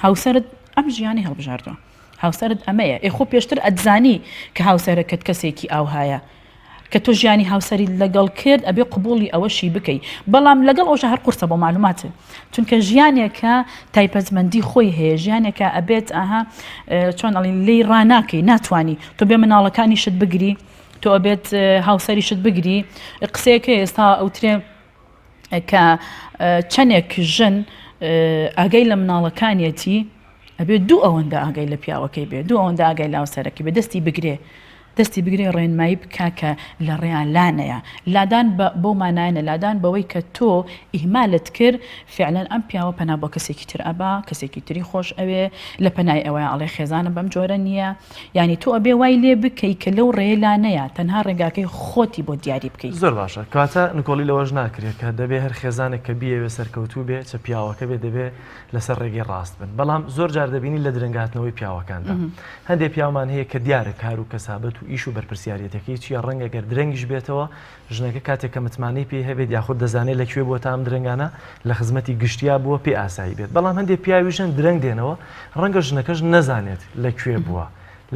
هاوسەرت ئەم ژیانی هەڵبژاردووە هاوسەرت ئەمەیە ئێ خۆ پێشتر ئەتزانی کە هاوسەرەکەت کەسێکی ئاوهایە کە تۆ ژیانی هاوسەریت لەگەڵ کرد ئەبێ قبوڵی ئەوەشی بکەی بەڵام لەگەڵ ئەوشە هەر قورسە بۆ معلومات چونکە ژیانێکە تایبەتمەندی خۆی هەیە ژیانێکە ئەبێت ئەها چۆن ئەڵین لێی ڕناکەی ناتوانانی تۆ بێ مناڵەکانیشت بگری تۆ ئەبێت هاوسەریشت بگری قسەیەکە ئێستا ئەوترێ کە چەندێک ژن ئاگای لە مناڵەکانیەتی ئەبێت دوو ئەوەندە ئاگای لە پیاوەکەی بێ دوو ئەوەندە ئاگای لاوسەرەکەی بێ دەستی بگرێ. دەستی بگرێ ڕێنمایی بکا کە لە ڕێیا لانەیە. لادان بە بەو مانایە نە، لادان بەوەی کە تۆ ئیهمالت کرد، فیعلەن ئەم پیاوە پەنا بۆ کەسێکی تر ئەبا، کەسێکی تری خۆش ئەوێ، لە پەنای ئەوەیا ئەڵێ خێزانم بەم جۆرە نییە. یانی تۆ ئەبێ وای لێ بکەی کە لەو ڕێیە لا نەیا، تەنها ڕێگاکەی خۆتی بۆ دیاری بکەی. زۆر باشە. کەواتە نکۆڵی لەوەش ناکرێ کە دەبێ هەر خێزانێک کە بیەوێ سەرکەوتوو بێ، چ پیاوەکە بێ، دەبێ لەسەر ڕێگەی ڕاست بن. بەڵام زۆر جار دەبینی لە درەنگهاتنەوەی پیاوەکاندا. هەندێ پیاومان هەیە کە دیارە کار و کەسابەت و ئیش و بەرپرسیاریەتەکەی چییە، ڕەنگە گەر درەنگیش بێتەوە، ژنەکە کاتێک کە متمانەی پێی هەبێت یاخود دەزانێت لە کوێ بووە تا ئەم درەنگانە لە خزمەتی گشتیا بووە پێی ئاسایی بێت. بەڵام هەندێ پیاویش هەن درەنگ دێنەوە، ڕەنگە ژنەکەش نەزانێت لە کوێ بووە،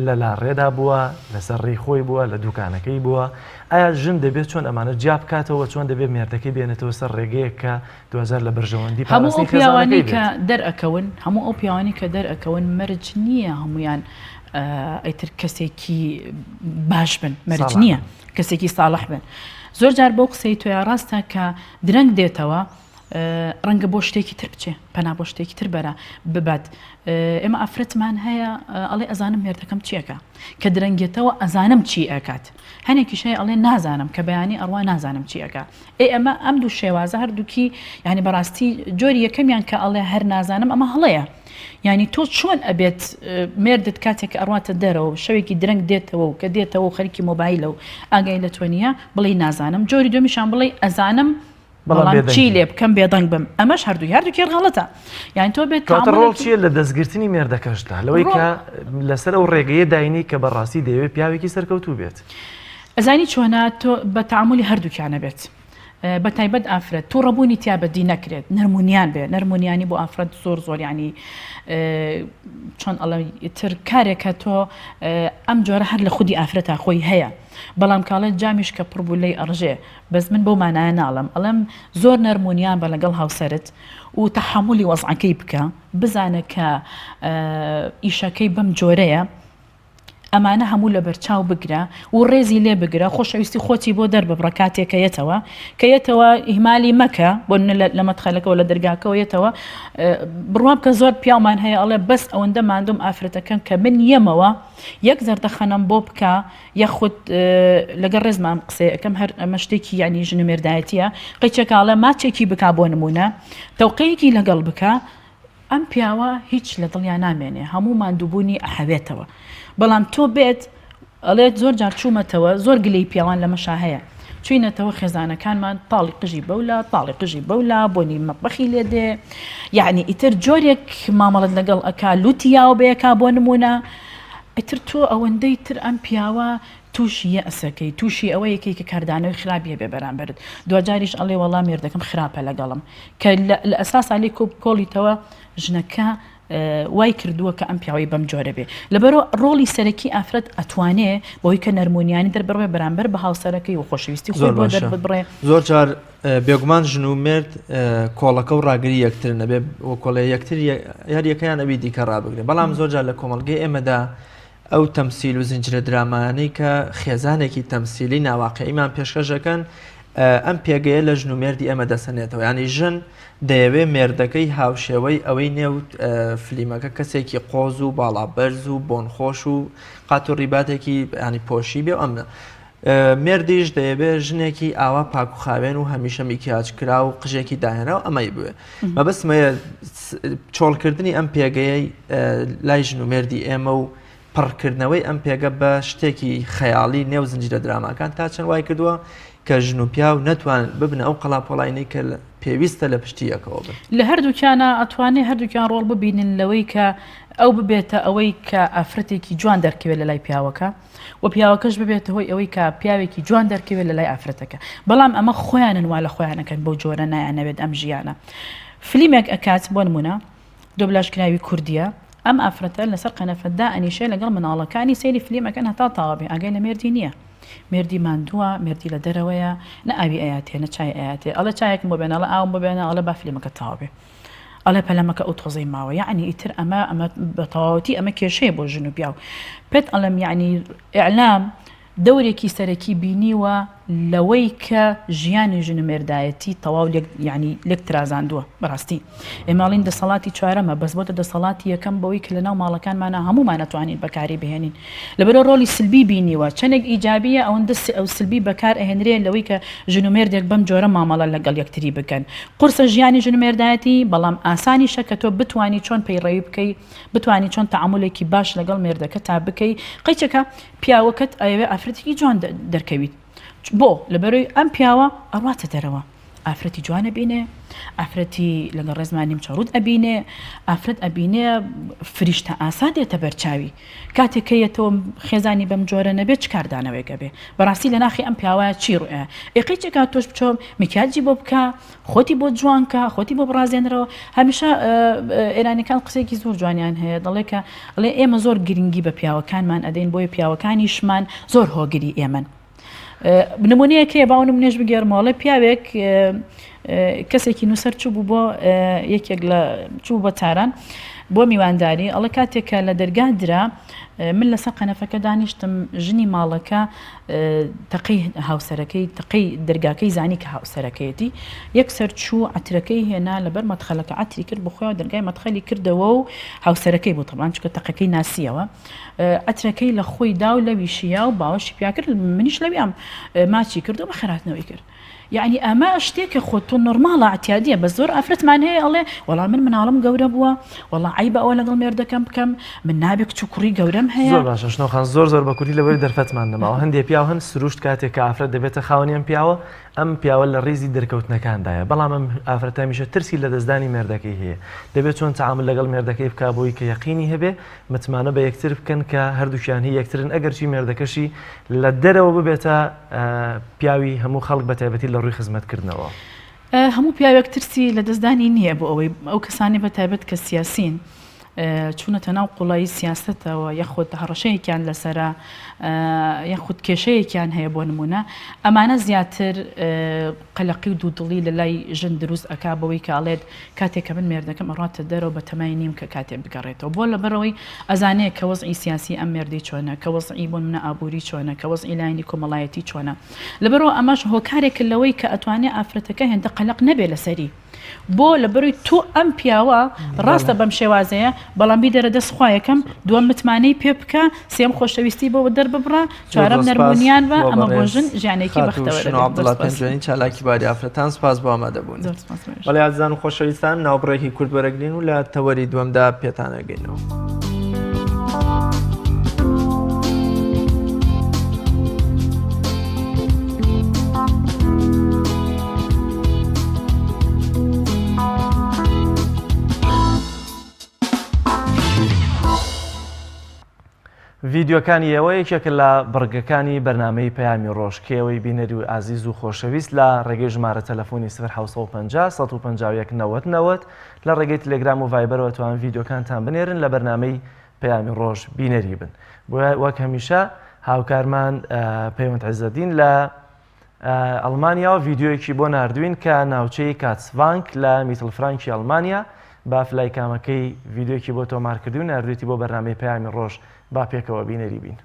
لە لاڕێدا بووە، لەسەر ڕێی خۆی بووە، لە دوکانەکەی بووە. ئایا ژن دەبێت چۆن ئەمانە جیا بکاتەوە، چۆن دەبێت مێردەکەی بێنێتەوە سەر ڕێگەیەک کە دواجار لە بەرژەوەندی هەموو ئەو پاراستنی پیاوانەی خێزانەکەی کە بێت؟ دەرئەکەون، هەموو ئەو پیاوانەی کە دەرئەکەون مەرج نییە هەموویان ئیتر کەسێکی باش بن، مەرج ساڵح نییە بن. کەسێکی ساڵح بن. زۆر جار بەو قسەی تۆیا ڕاستە کە درەنگ دێتەوە، ڕەنگە بۆ شتێکی تر بچێ، پەنا بۆ شتێکی تر بەرە ببات. ئێمە ئافرەتمان هەیە ئەڵێ ئەزانم مێردەکەم چی ئەکا، کە درەنگێتەوە ئەزانم چی ئەکات. هەنێکیش هەیە ئەڵێ نازانم، کە بەیانی ئەڕوا نازانم چی ئەکا. ئێ ئەمە ئەم دوو شێوازە هەردووکی یانی بەڕاستی جۆری یەکەمیان کە ئەڵێ هەر نازانم ئەمە هەڵەیە. یانی تۆ چۆن ئەبێت مێردت کاتێک کە ئەڕواتە دەرەوە شەوێکی درەنگ دێتەوە و کە دێتەوە و خەریکی مۆبایلە و ئاگای لە تۆ نییە بڵێی نازانم جۆری دووەمیشان بڵێی ئەزانم بەڵام بەڵام چی بێدەنگی. لێ بکەم بێدەنگ بم ئەمەش هەردووی هەردووکی غەڵەتە یانی تۆ بێت کەواتە ڕۆڵ تەعامولێکی چییە لە دەستگرتنی مێردەکەشدا لەوەی ڕۆڵ کە لەسەر ئەو ڕێگەیە داینی کە بەڕاستی دەیەوێت پیاوێکی سەرکەوتوو بێت؟ ئەزانی چۆنە تۆ بە تەعامولی هەردووکیانە بێت بە تایبەت ئافرەت توڕەبوونی تیا بەدی نەکرێت نەرمونیان بێ نەرمونیانی بۆ ئافرەت زۆر زۆر ینی چۆن ئەڵێ تر کارێکە تۆ ئەم جۆرە هەر لە خودی ئافرەتا خۆی هەیە بەڵام کاڵێت جامیش کە پڕ بوو لی ئەڕژێ بەس من بەو مانایە ناڵم ئەڵێم زۆر نەرمونیان بە لەگەڵ هاوسەرت و تەحملی وەزعەکەی بکە بزانە کە ئیشەکەی بەم جۆرەیە ئەمانە هەموو لەبەرچاو بگرە و ڕێزی لێ بگرە، خۆشەویستی خۆتی بۆ دەرببڕە کاتێ کە یەتەوە، کە یەتەوە ئیهمالی مەکە، بۆ نمونە لە مەدخەلەکەوە لە دەرگاکەوە یەتەوە، بڕوا بکە زۆر پیاومان هەیە ئەڵێ بەس ئەوەندە ماندووم ئافرەتەکەم کە من یەمەوە یەک زەردەخەنەم بۆ بکە یاخود لەگەڵ ڕێزما ئەم قسەیە ئەکەم هەر ئەمە شتێکی یعنی ژن و مێردایەتیە قیچێکە ئەڵێ ماچێکی بکا بۆ نمونە تەوقەیەکی لەگەڵ بکە ئەم پیاوە هیچ لە دڵیا نامێنێ هەموو ماندووبوونی ئەحەوێتەوە بەڵام تۆ بێت ئەڵێت زۆر جار چوومەتەوە زۆر گلەی پیاوان لەمەشا هەیە چوینەتەوە خێزانەکانمان تاڵی قژی بەولا تاڵی قژی بەولا بۆنی مەتبەخی لێ دێ یعنی ئیتر جۆرێک مامەڵەت لەگەڵ ئەکا لوتی یاوە بەیەکا بۆ نمونە ئیتر تۆ ئەوەندەی تر ئەم پیاوە تووشی یەئسەکەی تووشی ئەوەیەکەی کە کاردانەوەی خراپی هەبێ بەرامبەرت دواجاریش ئەڵێ وەڵا مێردەکەم خراپە لەگەڵم کە لە ئەساسا لێی کۆڵیتەوە ژنەکە وای کردووە کە ئەم پیاوەی بەم جۆرە بێ لەبەرەوە ڕۆڵی سەرەکی ئافرەت ئەتوانێ بەوەی کە نەرمونیانی دەربڕێ بەرامبەر بە هاوسەرەکەی و خۆشەویستی خۆی بۆ دەرببڕێ زۆر جار بێگومان ژن و مێرد کۆڵەکە و ڕاگری یەکتر نەبێ وەکۆڵێ یەکتر یاریەکەیان ئەوی دیکە ڕابگرێ بەڵام زۆر جار لە کۆمەڵگەی ئێمەدا ئەو تەمسیل و زنجیرە درامایانەی کە خێزانێکی تەمسیلی ناواقعیمان پێشکەش دەکەن ئەم پێگەیە لە ژن و مێردی ئێمە دەسەنێتەوە ینی ژن دەیەوێ مێردەکەی هاوشێوەی ئەوەی نێو فلیمەکە کەسێکی قۆز و باڵا بەرز و بۆنخۆش و قات و ڕیباتێکی ینی پۆشی بێ ئەمنە مێردیش دەیەوێ ژنێکی ئاوا پاک و خاوێن و هەمیشە میکیاج کرا و قژێکی داهێنا و ئەمەی بوێ مەبەستمەیە چۆڵکردنی ئەم پێگەیەی لای ژن و مێردی ئێمە و پڕکردنەوەی ئەم پێگە بە شتێکی خەیاڵی نێو زنجیرە دراماکان تا چەند وای کردووە کە ژن و پیاو نەتوان ببنە ئەو قەڵاپۆڵاینەی کە پێویستە لە پشتی یەکەوە بن. لە هەردووکیانا ئەتوانێ هەردووکیان ڕۆڵ ببینن لەوەی کە ئەو ببێتە ئەوەی کە ئافرەتێکی جوان دەرکەوێت لە لای پیاوەکە و پیاوەکەش ببێتە هۆی ئەوەی کە پیاوێکی جوان دەرکەوێت لە لای ئافرەتەکە بەڵام ئەمە خۆیانن وا لە خۆیان ئەکەن بەو جۆرە نایانەوێت ئەم ژیانە فلیمێک ئەکات بۆ نمونە دۆبلاژ کراوی کوردیە ئەم ئافرەتە لەسەر قەنەفە دائەنیشێ لەگەڵ مناڵەکانی سەیری فلیم ئەکەن هەتا تەواو بێ ئاگای لە مێردی نییە مێردی ماندووە مێردی لە دەرەوەیە نە ئاوی ئەیاتێ نە چای ئەیاتێ ئەڵێ چایەکم بۆ بێنە ئەڵێ ئاوم بۆ بێنە ئەڵێ با فلیمەکە تەواو بێ ئەڵێ پەلەمەکە ئەو تۆزەی ماوە یعنی ئیتر ئەمە ئەمە بە تەواوەتی ئەمە کێشەیە بۆ ژن و پیاو پێت ئەڵێم یعنی ئیعلام دەورێکی سەرەکی بینیوە. لەوەی کە ژیانی ژن و مێردایەتی تەواو لێک یانی لێک ترازاندووە بەڕاستی ئێمە ئەڵێین دەسەڵاتی چوارەمە بەس بۆتە دەسەڵاتی یەکەم بەوەی کە لەناو ماڵەکانمانا هەموومان ئەتوانین بەکاری بهێنین لەبەرئەوە ڕۆڵی سلبی بینیوە چەندێک ئیجابیە ئەوەندە ئەو سلبی بەکار ئەهێنرێ لەوەی کە ژن و مێردێک بەم جۆرە مامەڵە لەگەڵ یەکتری بکەن قورسە ژیانی ژن و مێردایەتی بەڵام ئاسانیشە کە تۆ بتوانی چۆن پەیڕەوی بکەی بتوانی چۆن تەعامولێکی باش لەگەڵ مێردەکەتا بکەی قەیچەکە پیاوەکەت ئەیەوێ ئافرەتێکی جوان دەرکەویت بۆ لەبەرەوەی ئەم پیاوە ئەڕواتە دەرەوە ئافرەتی جوان ئەبینێ ئافرەتی لەگەڵ ڕێزمان نیمچە ڕووت ئەبینێ ئافرەت ئەبینێ فریشتە ئاسا دێتە بەرچاوی کاتێک کە یەتەوە خێزانی بەم جۆرە نەبێت چ کاردانەوەیەک ئەبێ بەڕاستی لە ناخی ئەم پیاوە چی ڕوئە ئێقەی چێکا تۆش بچۆ میکیاجی بۆ بکە خۆتی بۆ جوان کە خۆتی بۆ بڕازێنرەوە هەمیشە ئێرانەکان قسێکی زۆر جوانیان هەیە دەڵێ کە ئەڵێ ئێمە زۆر گرنگی بە پیاوەکانمان ئەدەین بۆیە پیاوەکانیشمان زۆر هۆگری ئێمەن نمونەیەک هەیە باو نمونێش بگێڕمەوە ئەڵێ پیاوێک کەسێکی نووسەر چوو بوو بۆ یەکێک لە چوو بە تاران بۆ میوانداری ئەڵێ کاتێک کە لە دەرگا درا من لەسەر قەنەفەکە دانیشتم ژنی ماڵەکە تەقەی هاوسەرەکەی تەقەی دەرگاکەی زانی کە هاوسەرەکەیەتی یەکسەر چوو عەترەکەی هێنا لەبەر مەدخەلەکە عەتری کرد بخۆیەوە دەرگای مەدخەلی کردەوە و هاوسەرەکەی بوو تەبان چونکە تەقەکەی ناسیەوە عەترەکەی لە خۆی دا و لەوی شیا و باوەشی پیا کرد منیش لەویام ماچی کرد و بەخێرهاتنەوەی کرد یعنی ئەمە شتێکە خۆ تۆ نۆرماڵە اعتیادیە بە زۆر ئافرەتمان هەیە ئەڵێ وەڵا من مناڵم گەورە بووە وەڵا عیبە ئەوە لەگەڵ مێردەکەم بکەم من نابێ کچ و کوڕی گەورەم هەیە زۆر باشە شنۆ خان زۆر زۆر بە کورتی لەبەر دەرفەتمان نەماوە هەندێ پیاو هەن سروشت کاتێک کە ئافرەت دەبێتە خاوەنی ئەم پیاوە ئەم پیاوە لە ڕیزی دەرکەوتنەکاندایە بەڵام ئەم ئافرەتە هەمیشە ترسی لەدەستدانی مێردەکەی هەیە دەبێت چۆن تەعامول لەگەڵ مێردەکەی بکا بۆی کە یەقینی هەبێ متمانە بە یەکتر بکەن کە هەردووکیان هی یەکترن ئەگەرچی مێردەکەشی لە دەرەوە ببێتە پیاوی هەموو خەڵک بە تایبەتی لە ڕووی خزمەتکردنەوە. هەموو پیاوێک ترسی لەدەستدانی نییە بۆ ئەوەی ئەو کەسانەی بە تایبەت کە سیاسین چوونەتە ناو قوڵایی سیاسەتەوە یاخود هەڕەشەیەکیان لەسەرە یاخود کێشەیەکیان هەیە بۆ نمونە ئەمانە زیاتر قەلەقی و دوودڵی لە لای ژن دروست ئەکا بەوەی کە ئەڵێت کاتێک کە من مێردەکەم ئەڕواتە دەرەوە بە تەمای نیم کە کاتێ بگەڕێتەوە بۆ لەبەرئەوەی ئەزانێ کە وەزعی سیاسی ئەم مێردەی چۆنە کە وەزعی بۆ نمونە ئابووری چۆنە کە وەزعی لایەنی کۆمەڵایەتی چۆنە لەبەرئەوە ئەمەش هۆکارێکە لەوەی کە ئەتوانێ ئافرەتەکە هێندە قەلەق نەبێ لەسەری بۆ لەبەرئەوەی تۆ ئەم پیاوە ڕاستە بەم شێوازەیە بەڵام بیدەرە دەست خوا یەکەم دووەم متمانەی پێ بکە سێم خۆشەویستی بۆ دەرببڕە چوارەم نەرمونیان بە ئەمە بۆ ژن ژیانێکی بەختەوەرە شنۆ عەبدوڵا پێنجوێنی چالاکی باری ئافرەتان سپاس بۆ ئامادەبوون. بەڵێ ئازیزان و خۆشەویستان ناوبڕێکی کورت وەرەگرین و لە تەوەری دووەمدا پێتان ئەگەینەوە. ڤیدیۆکانی ئێوە یەکێکە لە بڕگەکانی بەرنامەی پەیامی ڕۆژ کە ئێوەی بینەری و ئازیز و خۆشەویست لە ڕێگەی ژمارە تەلەفۆنی 0750 151 90 90 لە ڕێگەی تلێگرام و ڤایبەرەوە توان ڤیدیۆکانتان بنێرن لە بەرنامەی پەیامی ڕۆژ بینەری بن بۆیە وەک هەمیشە هاوکارمان پەیوەند عزەدین لە ئەڵمانیاوە ڤیدیۆیەکی بۆ ناردوین کە ناوچەی کاتسڤانک لە میتڵفرانکی ئەڵمانیا بە فلایکامەکەی ڤیدیۆیەکی بۆ تۆمارکردوین ناردوێتی بۆ بەرنامەی پەیامی ڕۆژ با پێکەوە بینەری بین.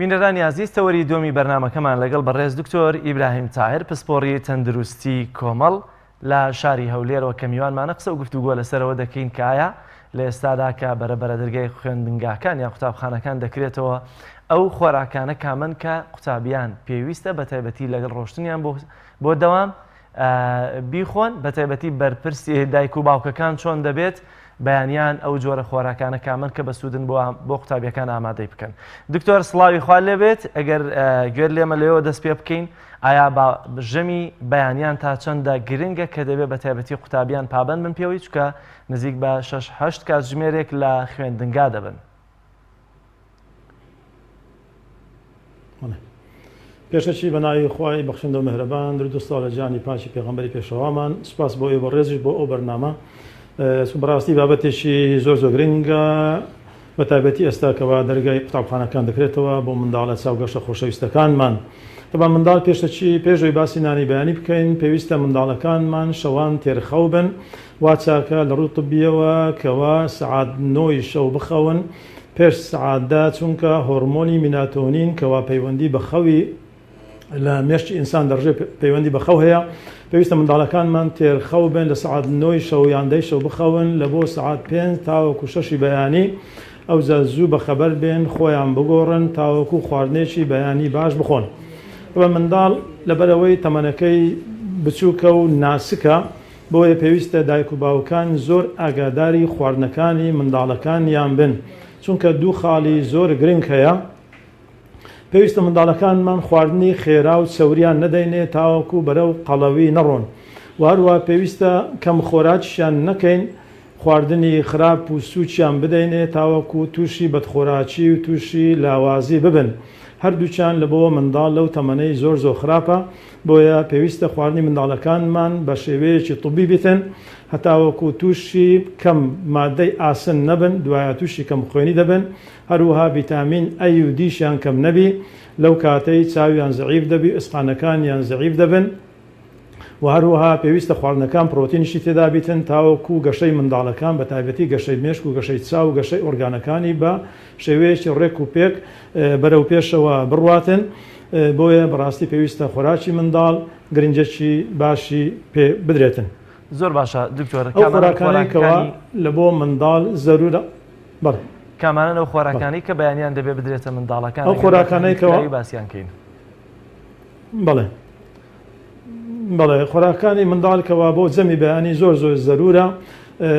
بینەرانی ئازیز تەوەری دووەمی بەرنامەکەمان لەگەڵ بەڕێز دکتۆر ئیبراهیم تاهر پسپۆڕی تەندروستی کۆمەڵ لە شاری هەولێرەوە کە میوانمانە قسە و گفتوگۆ لەسەرەوە دەکەین کە ئایا لە ئێستادا کە بەرە بەرە دەرگای خوێندنگاکان یان قوتابخانەکان دەکرێتەوە ئەو خۆراکانە کامەن کە قوتابیان پێویستە بە تایبەتی لەگەڵ ڕۆشتنیان بۆ بۆ دەوام بیخۆن بەتایبەتی بەرپرسی دایک و باوکەکان چۆن دەبێت بەیانیان ئەو جۆرە خۆراکانە کامن کە بەسوودن بۆ بۆ قوتابیەکان ئامادەی بکەن دکتۆر سڵاوی خوا لێبێت ئەگەر گوێت لێمە لەوێوە دەست پێ بکەین ئایا با ژەمی بەیانیان تا چەندە گرنگە کە دەبێت بە تایبەتی قوتابیان پابند بن پێوەی چکە نزیک بە 6 هەشت کاتژمێرێک لە خوێندنگا دەبن. پێشەکی بە ناوی خوای بەخشندە و مهرەبان درود و سڵاو لە گیانی پاکی پێغەمبەری پێشەوامان سوپاس بۆ ئێوە بەڕێزیش بۆ ئەو بەرنامە بەڕاستی بابەتێکی زۆر زۆر گرنگە بە تایبەتی ئێستا کەوا دەرگای قوتابخانەکان دەکرێتەوە بۆ منداڵە چاوگەشە خۆشەویستەکانمان تەبا منداڵ پێشەکی پێشەوەی باسی نانی بەیانی بکەین پێویستە منداڵەکانمان شەوان تێرخەو بن وا چاکە لە ڕووی طبیەوە کەوا سەعات نۆی شەو بخەون پێش سەعات دە چونکە هۆڕمۆنی میناتۆنین کەوا پەیوەندی بە خەوی لە مێشکی ئینسان دەڕژێ پەیوەندی بە خەو هەیە پێویستە منداڵەکانمان تێر خەو بن لە سەعات نۆی شەو یان دەی شەو بخەون لە بۆ سەعات پێنج تاوەکو شەشی بەیانی ئەوجا زوو بەخەبەر بێن خۆیان بگۆڕن تاوەکو خواردنێکی بەیانی باش بخۆن بە منداڵ لەبەرئەوەی تەمەنەکەی بچووکە و ناسکە بۆیە پێویستە دایک و باوکان زۆر ئاگاداری خواردنەکانی منداڵەکانیان بن، چونکە دوو خاڵی زۆر گرنگ هەیە، پێویستە منداڵەکانمان خواردنی خێرا و چەوریان نەدەینێ تاوەکو بەرەو قەڵەوی نەڕۆن و هەروەها پێویستە کەم خۆراکیشیان نەکەین خواردنی خراپ و سووکیان بدەینێ تاوەکو تووشی بەدخۆراکی و تووشی لاوازی ببن، هەردووکیان لە بۆ منداڵ لەو تەمەنەی زۆر زۆر خراپە، بۆیە پێویستە خواردنی منداڵەکانمان بە شێوەیەکی طبی بیتن هەتاوەکو تووشی کەم مادەی ئاسن نەبن دوایە تووشی کەم خوێنی دەبن، هەروەها ڤیتامین ئەی و دیشیان کەم نەبی لەو کاتەی چاویان زەعیف دەبی و ئێسقانەکانیان زەعیف دەبن. وە هەروەها پێویستە خواردنەکان پرۆتینیشی تێدا بیتن تاوەکو گەشەی منداڵەکان بە تایبەتی گەشەی مێشک و گەشەی چاو و گەشەی ئۆرگانەکانی بە شێوەیەکی ڕێک و پێک بەرەو پێشەوە بڕواتن بۆیە بەڕاستی پێویستە خۆراکی منداڵ گرنگیەکی باشی پێ بدرێتن. زۆر باشە دکتۆر ئەو خۆراکانەی کەوا لە بۆ منداڵ زەرورە بەڵێ. کامانەن ئەو خۆراکانەی کە بەیانیان دەبێ بدرێتە منداڵەکان ئەو خۆراکانەی کەوا باسیان کەین؟ بەڵێ. بەڵێ خۆراکانی منداڵ کەوا بۆ جەمی بەیانی زۆر زۆر زەرورە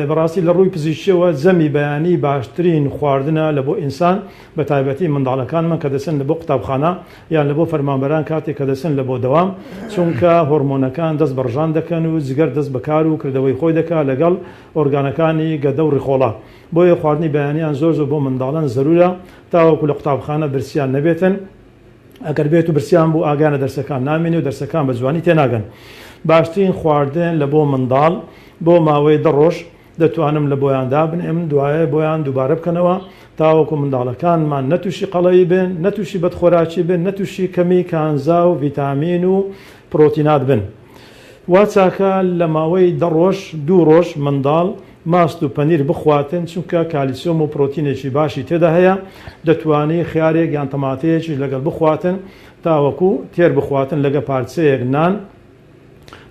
بەڕاستی لە ڕووی پزیشکیەوە جەمی بەیانی باشترین خواردنە لە بۆ ئینسان بە تایبەتی منداڵەکانمان کە دەچن لە بۆ قوتابخانە یان لە بۆ فەرمانبەران کاتێک کە دەچن لە بۆ دەوام چونکە هۆرمۆنەکان دەست بە ڕژان دەکەن و جگەر دەست بە کار و کردەوەی خۆی دەکا لەگەڵ ئۆرگانەکانی گەدە و ڕیخۆڵە بۆیە خواردنی بەیانیان زۆر زۆر بۆ منداڵان زەرورە تاوەکو لە قوتابخانە برسیان نەبێتن. ئەگەر بێت و برسیان بوو ئاگایان لە دەرسەکان نامێنێ و دەرسەکان بە جوانی تێناگەن. باشترین خواردن لە بۆ منداڵ بۆ ماوەی دە ڕۆژ دەتوانم لە بۆیان دابنێم دوایە بۆیان دووبارە بکەنەوە تاوەکو منداڵەکانمان نە تووشی قەڵەوی بن نە تووشی بەدخۆراکی بن نە تووشی کەمی کانزا و ڤیتامین و پرۆتینات بن. وا چاکە لە ماوەی دە ڕۆژ دوو ڕۆژ منداڵ ماست و پەنیر بخواتن چونکە کالیسیۆم و پرۆتینێکی باشی تێدا هەیە، دەتوانی خیارێک یان تەماتەیەکیش لەگەڵ بخواتن تاوەکو تێر بخواتن لەگە پارچەیەک نان،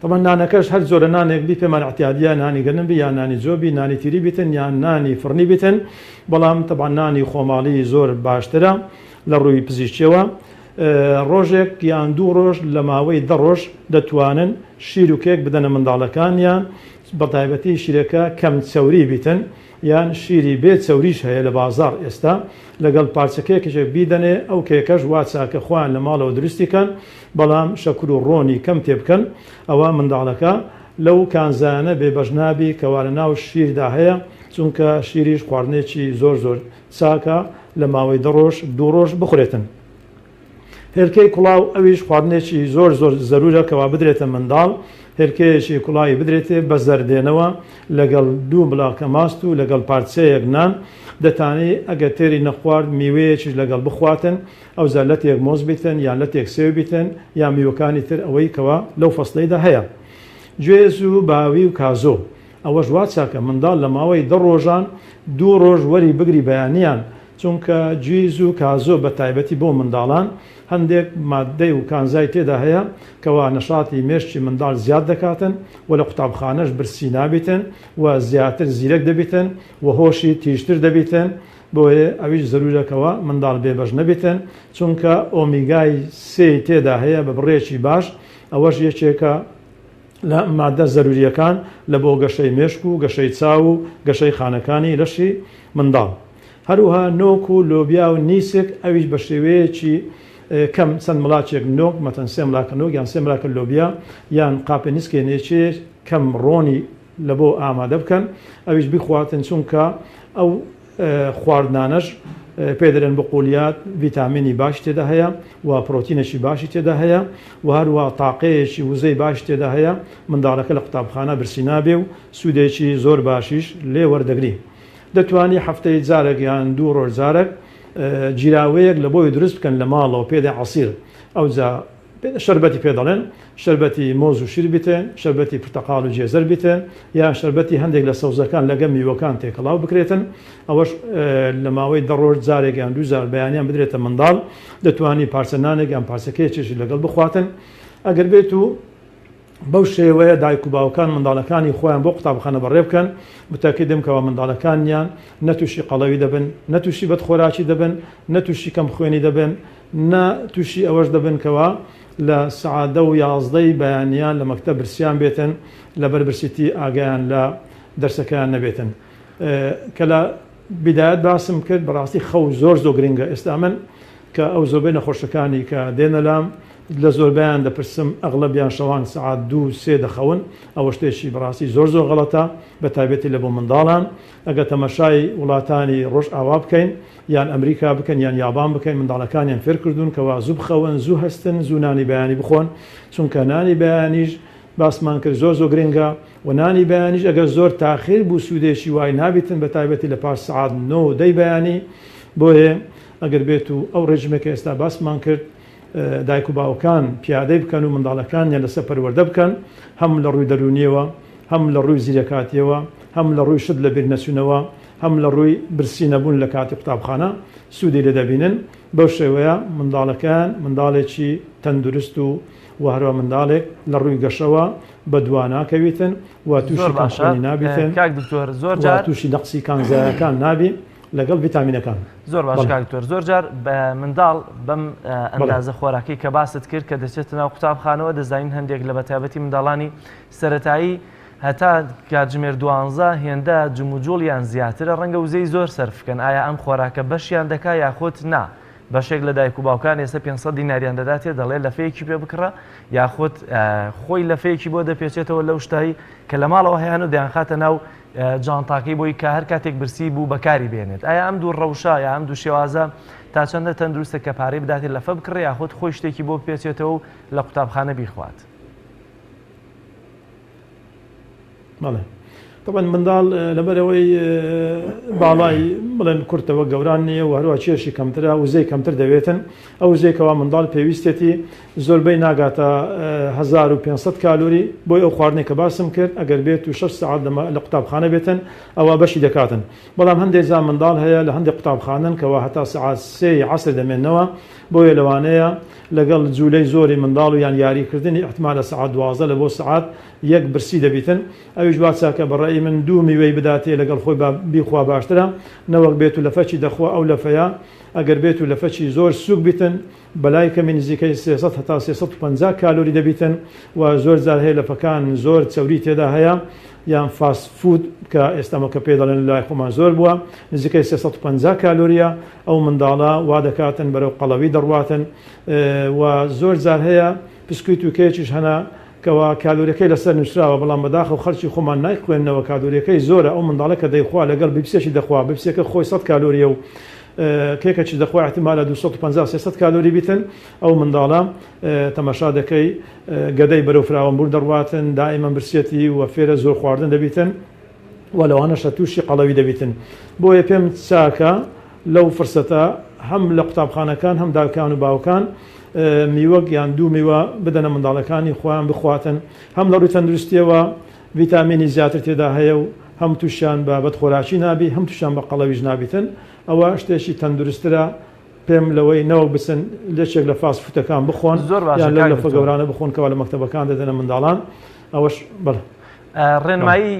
تەبعەن نانەکەش هەر جۆرە نانێک بی پێمان ئیعتیادیە نانی گەنم بی یان نانی جۆ بی نانی تیری بیتن یان نانی فڕنی بیتن بەڵام تەبعەن نانی خۆماڵی زۆر باشترە لە ڕووی پزیشکیەوە. ڕۆژێک یان دوو ڕۆژ لە ماوەی دە ڕۆژ دەتوانن شیر و کێک بدەنە منداڵەکانیان بەتایبەتی شیرەکە کەم چەوری بیتن یان شیری بێ چەوریش هەیە لە بازاڕ ئێستا لەگەڵ پارچە کێکێک بیدەنێ ئەو کێکەش وا چاکە خۆیان لە ماڵەوە دروستی کەن بەڵام شەکر و ڕۆنی کەم تێ بکەن ئەوا منداڵەکە لەو کانزایانە بێ بەش نابی کەوا لە ناو شیردا هەیە چونکە شیریش خواردنێکی زۆر زۆر چاکە لە ماوەی دە ڕۆژ دوو ڕۆژ بخورێتن. هێلکەی کوڵاو ئەویش خواردنێکی زۆر زۆر زەرورە کەوا بدرێتە منداڵ، هێلکەیەکی کوڵاوی بدرێتێ بە زەردێنەوە لەگەڵ دوو بڵاقە ماست و لەگەڵ پارچەیەک نان، دەتانی ئەگەر تێری نەخوارد میوەیەکیش لەگەڵ بخواتن، ئەوجا لەتێک مۆز بیتن یان لەتێک سێو بیتن یان میوەکانی تر ئەوەی کەوا لەو فەسڵەیدا هەیە. گوێز و باوی و کازۆ. ئەوەش وا چاکە منداڵ لە ماوەی دە ڕۆژان دوو ڕۆژ وەری بگری بەیانیان. چونکە گویز و کازۆ بە تایبەتی بۆ منداڵان هەندێک ماددەی و کانزای تێدا هەیە کەوا نەشاتی مێشکی منداڵ زیاد دەکاتن و لە قوتابخانەش برسی نابیتن و زیاتر زیرەک دەبیتن و هۆشی تیژتر دەبیتن بۆیە ئەویش زەرورە کەوا منداڵ بێ بەش نەبیتن چونکە ئۆمیگای سێی تێدا هەیە بە بڕێکی باش ئەوەش یەکێکە لە ماددە زەرورییەکان لە بۆ گەشەی مێشک و گەشەی چاو و گەشەی خانەکانی لەشی منداڵ. هەروها نۆک و لۆبیا و نیسک ئەویش بە شێوەیەکی کەم چەند مڵاکێک نۆک مەتەن سێ ملاکە نۆک یان سێ ملاکە لۆبیا یان قاپێ نیسکێ نێچێ کەم ڕۆنی لە بۆ ئامادە بکەن ئەویش بیخواتن چونکە ئەو خواردنانەش پێ دەرێن بقولیات ڤیتامینی باشی تێدا هەیە و پرۆتینێکی باشی تێدا هەیە و هەروە تاقەیەکی وزەی باشی تێدا هەیە منداڵەکە لە قوتابخانە برسی نابێ و سوودێکی زۆر باشیش لێ وەردەگری. دەتوانی هەفتەی جارێک یان دوو ڕۆژ جارێک گیراوەیەک لە بۆی دروست بکەن لە ماڵەوە پێ دێ عەسیر ئەوجا شەربەتی پێ دەڵێن شەربەتی مۆز و شیر بیتێن شەربەتی پرتەقاڵ و گێزەر بیتێن یان شەربەتی هەندێک لە سەوزەکان لەگە میوەکان تێکەڵاو بکرێتن ئەوەش لە ماوەی دە ڕۆژ جارێک یان دوو جار بەیانیان بدرێتە منداڵ دەتوانی پارچە نانێک یان پارچە کێکێکی لەگەڵ بخواتن ئەگەر بێت و بەو شێوەیە دایک و باوکان منداڵەکانی خۆیان بۆ قوتابخانە بەڕێ بکەن، متەکیدم کەوا منداڵەکانیان نە تووشی قەڵەوی دەبن، نە تووشی بەدخۆراکی دەبن، نە تووشی کەم خوێنی دەبن، نە تووشی ئەوەش دەبن کەوا لە سەعات دە و یازدەی بەیانیان لە مەکتەب برسیان بێتن، لەبەر برسیتی ئاگایان لە دەرسەکەیان نەبێتن. کە لە بیدایەت باسم کرد بەڕاستی خەو زۆر زۆر گرنگە، ئێستا من کە ئەو زۆربەی نەخۆشەکانی کە دێنە لام لە زۆربەیان دەپرسم ئەغلەبیان شەوان سەعات دوو سێ دەخەون ئەوە شتێکی بەڕاستی زۆر زۆر غەڵەتە بە تایبەتی لە بۆ منداڵان ئەگەر تەمەشای وڵاتانی ڕۆژئاوا بکەین یان ئەمریکا بکەن یان یابان بکەین منداڵەکانیان فێر کردوون کەوا زوو بخەون زوو هەستن زوو نانی بەیانی بخۆن چونکە نانی بەیانیش باسمان کرد زۆر زۆر گرنگە و نانی بەیانیش ئەگەر زۆر تاخیر بوو سوودێکی وای نابیتن بە تایبەتی لە پاش سەعات نۆ و دەی بەیانی بۆیە ئەگەر بێت و ئەو ڕێژیمە کە ئێستا باسمان کرد دایک و باوکان پیادەی بکەن و منداڵەکانیان لەسەر پەروەردە بکەن هەم لە ڕووی دەروونیەوە هەم لە ڕووی زیرەکاتیەوە هەم لە ڕووی شت لە بیر نەچوونەوە هەم لە ڕووی برسی نەبوون لە کاتی قوتابخانە سوودی لێ دەبینن بەو شێوەیە منداڵەکەیان منداڵێکی تەندروست و و هەروە منداڵێک لە ڕووی گەشەوە بە دوا ناکەویتن و تووشی زۆر باشە کەمخوێنی نابیتن کاک دکتۆر زۆر و جار تووشی نەقسی کانزایەکان نابی لەگەڵ ڤیتامینەکان. زۆر باش بەڵێ. کاک دکتۆر زۆر جار بە منداڵ بەم بەڵێ. ئەندازە خۆراکەی کە باست کرد کە دەچێتە ناو قوتابخانەوە دەزانین هەندێک لە بەتایبەتی منداڵانی سەرەتایی هەتا کاتژمێر دوانزە هێندە جموجوڵیان زیاترە ڕەنگە وزەی زۆر سەرف بکەن ئایا ئەم خۆراکە بەشیان دەکا یاخود نا بەشێک لە دایک و باوکان ئێستا 500 دیناریان دەداتێ دەڵێ لەفەیەکی پێ بکڕە یاخود خۆی لەفەیەکی بۆ دەپێچێتەوە لەو شتایی کە لە ماڵەوە هەیان و دەیانخاتە ناو جانتاکەی بۆی کە هەر کاتێک برسی بوو بەکاری بێنێت ئایا ئەم دوو ڕەوشە یا ئەم دوو شێوازە تا چەندە تەندروستە کە پارەی بداتێ لەفە بکڕێ یاخود خۆی شتێکی بۆ بپێچێتەوە و لە قوتابخانە بیخوات؟ بەڵێ تەبعەن منداڵ لەبەرئەوەی باڵای بڵێن کورتەوە گەوران نییە و هەروە کێشی کەمترە وزەی کەمتر دەوێتن ئەو وزەی کەوا منداڵ پێویستێتی زۆربەی ناگاتە 1500 کالۆری بۆی ئەو خواردنەی کە باسم کرد ئەگەر بێت و 6 سەعات لە قوتابخانە بێتن ئەوە بەشی دەکاتن بەڵام هەندێک جار منداڵ هەیە لە هەندێک قوتابخانەن کەوا هەتا سەعات سێی عەسر دەمێنەوە بۆیە لەوانەیە لەگەڵ جولەی زۆری منداڵ و یان یاری کردنی ئیحتمالە سەعات 12 لە بۆ سەعات یەک برسی دەبیتن ئەویش وا چاکە بە ڕەئی من دوو میوەی بداتێ لەگەڵ خۆی با بیخوا باشترە نەوەک بێت و لەفەکی دەخوا ئەو لەفەیە ئەگەر بێت و لەفەکی زۆر سوک بیتن بەلای کەمی نزیکەی 300 هەتا 350 کالۆری دەبیتن و زۆر جار هەیە لەفەکان زۆر چەوری تێدا هەیە یان fast food کە ئێستا مەکە پێ دەڵێن لای خۆمان زۆر بووە نزیکەی 350 کالۆریە ئەو منداڵە وا دەکاتن بەرەو قەڵەوی دەڕواتن و زۆر جار هەیە پسکویت و کێکیش هەنە کەوا کالۆریەکەی لەسەر نوسراوە بەڵام بەداخەوە خەلکی خۆمان نایخوێننەوە کالۆریەکەی زۆرە ئەو منداڵە کە دەیخوا لەگەڵ بیپسێکی دەخوا بپسێکە خۆی 100 کالۆریە و کێکەکی دەخوا احتمالە 250 300 کالۆری بیتن ئەو منداڵە تەماشا دەکەی گەدەی بەرەو فراوانبوون دەڕواتن دائیمەن برسێتی و فێرە زۆر خواردن دەبیتن و لەوانەشە تووشی قەڵەوی دەبیتن بۆیە پێم چاکە لەو فرسەتە هەم لە قوتابخانەکان هەم داکان و باوکان میوەک یان دوو میوە بدەنە منداڵەکانی خۆیان بخواتن هەم لە ڕووی تەندروستیەوە ڤیتامینی زیاتر تێدا هەیە و هەم تووشیان بە بەدخۆراکی نابی هەم تووشیان بە قەڵەویش نابیتن ئەوە شتێکی تەندروستترە پێم لەوەی نەوەک بچن لەچێک لە fast food ەکان بخۆن زۆر باشە یان لەو کاک لەفە دکتۆر. گەورانە بخۆن کەوا لە مەکتەبەکان دەدەنە منداڵان ئەوەش بەڵێ. بەڵێ. ڕێنمایی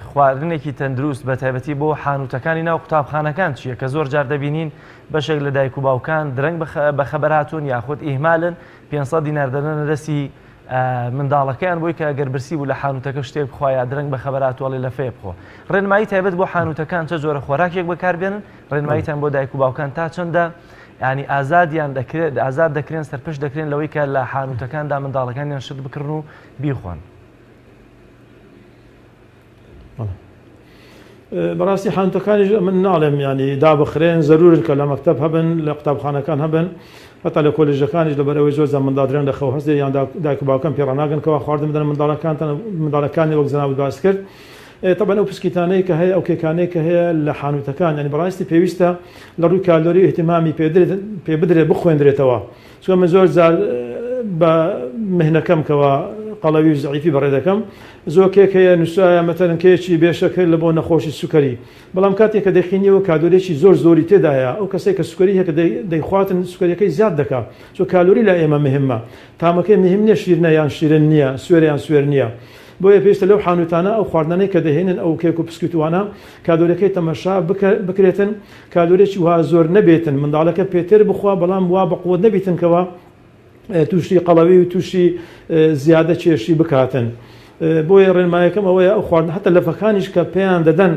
خواردنێکی تەندروست بە تایبەتی بۆ حانوتەکانی ناو قوتابخانەکان چییە کە زۆر جار دەبینین بەشێک لە دایک و باوکان درەنگ بەخەبەر هاتوون یاخود ئیهمالن 500 دینار دەدەنە دەستی منداڵەکەیان بۆی کە گەر برسی بوو لە حانوتەکە شتێک بخوا یا درەنگ بەخەبەر هاتووە ئەڵێ لەفەیە بخۆ ڕێنمایی تایبەت بۆ حانوتەکان چە جۆرە خۆراکێک بەکاربێنن ڕێنماییتان بۆ دایک و باوکان تا چەندە ینی ئازادیان دەکرێت ئازاد دەکرێن سەرپشت دەکرێن لەوەی کە لە حانوتەکاندا منداڵەکانیان شت بکڕن و بیخۆن. بەڕاستی حانوتەکانیش من ناڵێم ینی دابخرێن زەرورن کە لە مەکتب هەبن لە قوتابخانەکان هەبن هەتا لە کۆلێژەکانیش لەبەرئەوەی زۆر جار منداڵ درەنگ لە خەو هەستێ یان دایک و باوکان پێڕاناگەن کەوا خواردن بدەنە منداڵەکانتان منداڵەکانی وەک جەنابت باست کرد تەبعەن ئەو پسکیتانەی کە هەیە ئەو کێکانەی کە هەیە لە حانوتەکان یانی بەڕاستی پێویستە لە ڕووی کالۆری ئیهتیمامی پێ بدرێت بخوێندرێتەوە چونکە من زۆر جار بە مهنەکەم کەوا قەڵەوی و زەعیفی بەڕێ دەکەم زۆر کێک هەیە نووسایە مەتەلەن کێکی بێ شەکر لە بۆ نەخۆشی سوکەری بەڵام کاتێک کە دەیخینیەوە کالۆریەکی زۆر زۆری تێدایە ئەو کەسەی کە سوکەری هەیە کە دەیخواتن سوکەریەکەی زیاد دەکا چونکە کالۆری لای ئێمە مهمە تامەکەی مهم نیە شیرنە یان شیرن نیە سوێرە یان سوێر نیە بۆیە پێویستە لەو حانوتانە ئەو خواردنانەی کە دەهێنن ئەو کێک و پسکویت وانە کالۆریەکەی تەمەشا بکرێتن کالۆریەکی وا زۆر نەبێتن منداڵەکە پێ تێر بخوا بەڵام وا بەقوەت نەبیتن کەوا تووشی قەڵەوی و تووشی زیادە کێشی بکاتن بۆیە ڕێنمایەکەم ئەوەیە ئەو خواردن هەتا لەفەکانیش کە پێیان دەدەن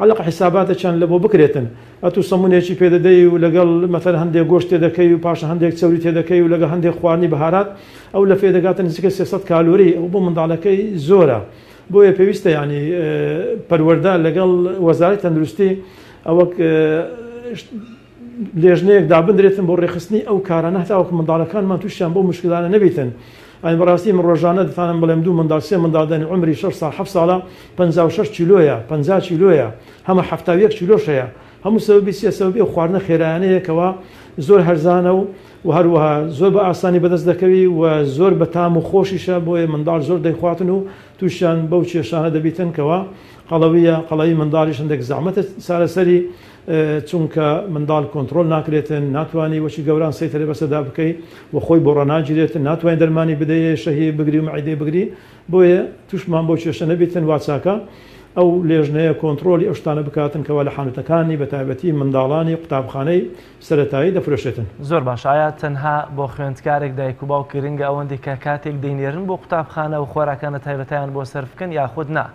عەلەق حیساباتەکیان لە بۆ بکرێتن ئەتوو سەمونێکی پێ دەدەی و لەگەڵ مەسەلەن هەندێک گۆشت تێ دەکەی و پاشان هەندێک چەوری تێ دەکەی و لەگەڵ هەندێک خواردنی بەهارات ئەو لەفەیە دەگاتە نزیکە 300 کالۆری ئەو بۆ منداڵەکەی زۆرە بۆیە پێویستە یانی پەروەردە لەگەڵ وەزارەتی تەندروستی ئەوەک لێژنەیەک دابندرێتن بۆ ڕێکخستنی ئەو کارانە هەتاوەکو منداڵەکانمان تووشیان بەو مشکلانە نەبیتن ئەین بەڕاستی من ڕۆژانە دەتوانم بڵێم دوو منداڵ سێ منداڵ دەنی عومری 6 ساڵ 7 ساڵە 56 کیلۆیە 50 کیلۆیە هەمە 71 کیلۆش هەیە هەموو سەبەبی چیە سەبەبی ئەو خواردنە خێرایانەیە کەوا زۆر هەرزانە و و هەروەها زۆر بە ئاسانی بەدەست دەکەوی و زۆر بە تام و خۆشیشە بۆیە منداڵ زۆر دەیخواتن و تووشیان بەو کێشانە دەبیتن کەوا قەڵەویە قەڵەوی منداڵیش هەندێک زەحمەتە چارەسەری چونکە منداڵ کۆنتڕۆل ناکرێتن ناتوانی وەکی گەوران سەیتەرەی بەسەردا بکەی و خۆی بۆ ڕاناگیرێتن ناتوانی دەرمانی بدەیێ شەهی بگری و مەعیدەی بگری بۆیە توشمان بەو کێشە نەبیتن وا چاکە ئەو لێژنەیە کۆنتڕۆلی ئەو شتانە بکاتن کەوا لە حانوتەکانی بەتایبەتی منداڵانی قوتابخانەی سەرەتایی دەفرۆشێتن. زۆر باشە ئایا تەنها بۆ خوێندکارێک دایک و باوک گرنگە ئەوەندەی کە کاتێک دەینێرن بۆ قوتابخانە ئەو خۆراکانە تایبەتیان بۆ سەرف بکەن یاخود نا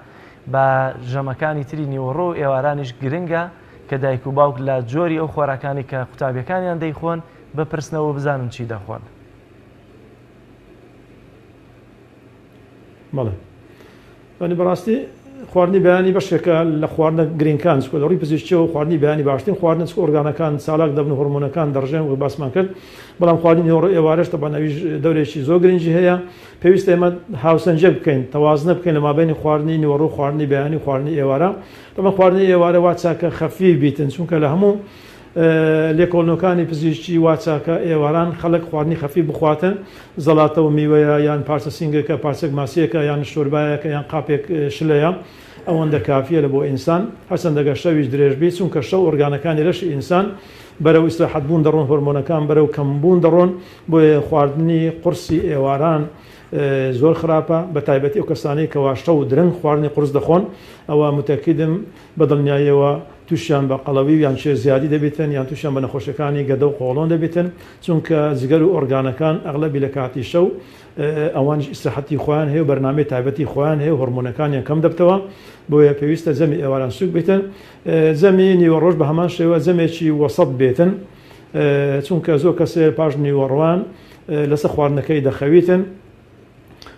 بە ژەمەکانی تری نیوەڕۆ و ئێوارانیش گرنگە کە دایک و باوک لە جۆری ئەو خۆراکانەی کە قوتابیەکانیان دەیخۆن بپرسنەوە و بزانن چی دەخۆن. بەڵێ یانی بەڕاستی خواردنی بەیانی بەشێکە لە خواردنە گرنگکان چکۆ لە ڕووی پزیشکیەوە خواردنی بەیانی باشترین خواردنە چکە ئۆرگانەکان چالاک دەبن و هۆرمۆنەکان دەڕژێن وەک باسمان کرد بەڵام خواردنی نیوەڕۆ ئێوارەش تەبعەن ئەویش دەورێکی زۆر گرنگی هەیە پێویستە ئێمە هاوسەنگیەک بکەین تەوازنە بکەین لە مابەینی خواردنی نیوەڕۆ خواردنی بەیانی و خواردنی ئێوارە تەبعەن خواردنی ئێوارە وا چاکە خەفیف بیتن چونکە لە هەموو لێکۆڵنەوەکانی پزیشکی وا چاکە ئێواران خەڵک خواردنی خەفیف بخواتن، زەڵاتە و میوەیە یان پارچە سینگێکە، پارچەک ماسییەکە یان شۆربایەکە یان قاپێک شلەیە ئەوەندە کافییە لە بۆ ئینسان، هەرچەندە گەر شەویش درێژ بیت چونکە شەو ئۆرگانەکانی لەشی ئینسان بەرەو ئیسراحەت بوون دەڕۆن هۆرمۆنەکان بەرەو کەم بوون دەڕۆن بۆیە خواردنی قورسی ئێواران زۆر خراپە بەتایبەتی ئەو کەسانەی کەوا شەو درەنگ خواردنی قورس دەخۆن ئەوە متەکیدم بە دڵنیاییەوە تووشیان بە قەڵەوی و یان کێش زیادی دەبیتن یان تووشیان بە نەخۆشیەکانی گەدە و قۆڵۆن دەبیتن چونکە جگەر و ئۆرگانەکان ئەغلەبی لە کاتی شەو ئەوانیش ئیسراحەتی خۆیان هەیە و بەرنامەی تایبەتی خۆیان هەیە و هۆرمۆنەکانیان کەم دەبتەوە بۆیە پێویستە جەمی ئێواران سوک بیتن جەمی نیوەڕۆژ بە هەمان شێوە جەمێکی وەسەت بێتن چونکە زۆر کەسێ پاش نیوەڕوان لەسەر خواردنەکەی دەخەویتن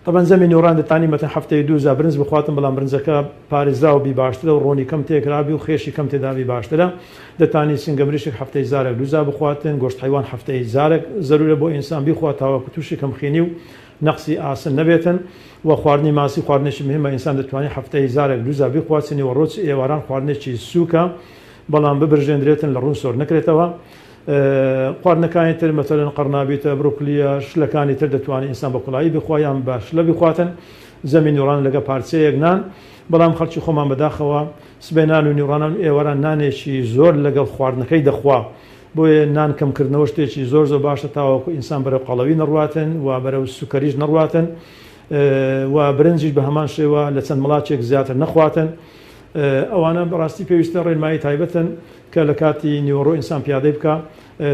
تەبعەن زەمی نۆران دەتانی مەتەن هەفتەی دوو جار برنج بخواتن بەڵام برنجەکە پارێزراو بی باشترە و ڕۆنی کەم تێکرابی و خێشی کەم تێدابی باشترە دەتانی سنگە مریشک هەفتەی جارێک دوو جار بخواتن گۆشت حەیوان هەفتەی جارێک زەرورە بۆ ئینسان بیخوا تاوەکو تووشی کەمخینی و نەقسی ئاسن نەبێتن و خواردنی ماسی خواردنێکی مهمە ئینسان دەتوانێت هەفتەی جارێک دوو جار بیخوات چ نیوەڕۆ چ ئێواران خواردنێکی سووکە بەڵام ببرژێندرێتن لە ڕوون سۆر نەکرێتەوە خواردنەکانی تر مەسەلەن قەڕنابیتە، بروکلیە، شلەکانی تر دەتوانێت ئینسان بە کوڵایی بخوا یان بە شلە بخواتن، زەمی نوڕان لەگە پارچەیەک نان. بەڵام خەڵکی خۆمان بەداخەوە سبەینان و نیوڕانان و ئێواران نانێکی زۆر لەگەڵ خواردنەکەی دەخوا بۆیە نان کەم کردنەوە شتێکی زۆر زۆر باشە تاوەکو ئینسان بەرەو قەڵەوی نەڕواتن و بەرەو سوکەریش نەڕواتن و برنجیش بە هەمان شێوە لە چەند مڵاچێک زیاتر نەخواتن ئەوانە بەڕاستی پێویستە ڕێنمایی تایبەتن کە لە کاتی نیوەڕۆ ئینسان پیادەی بکە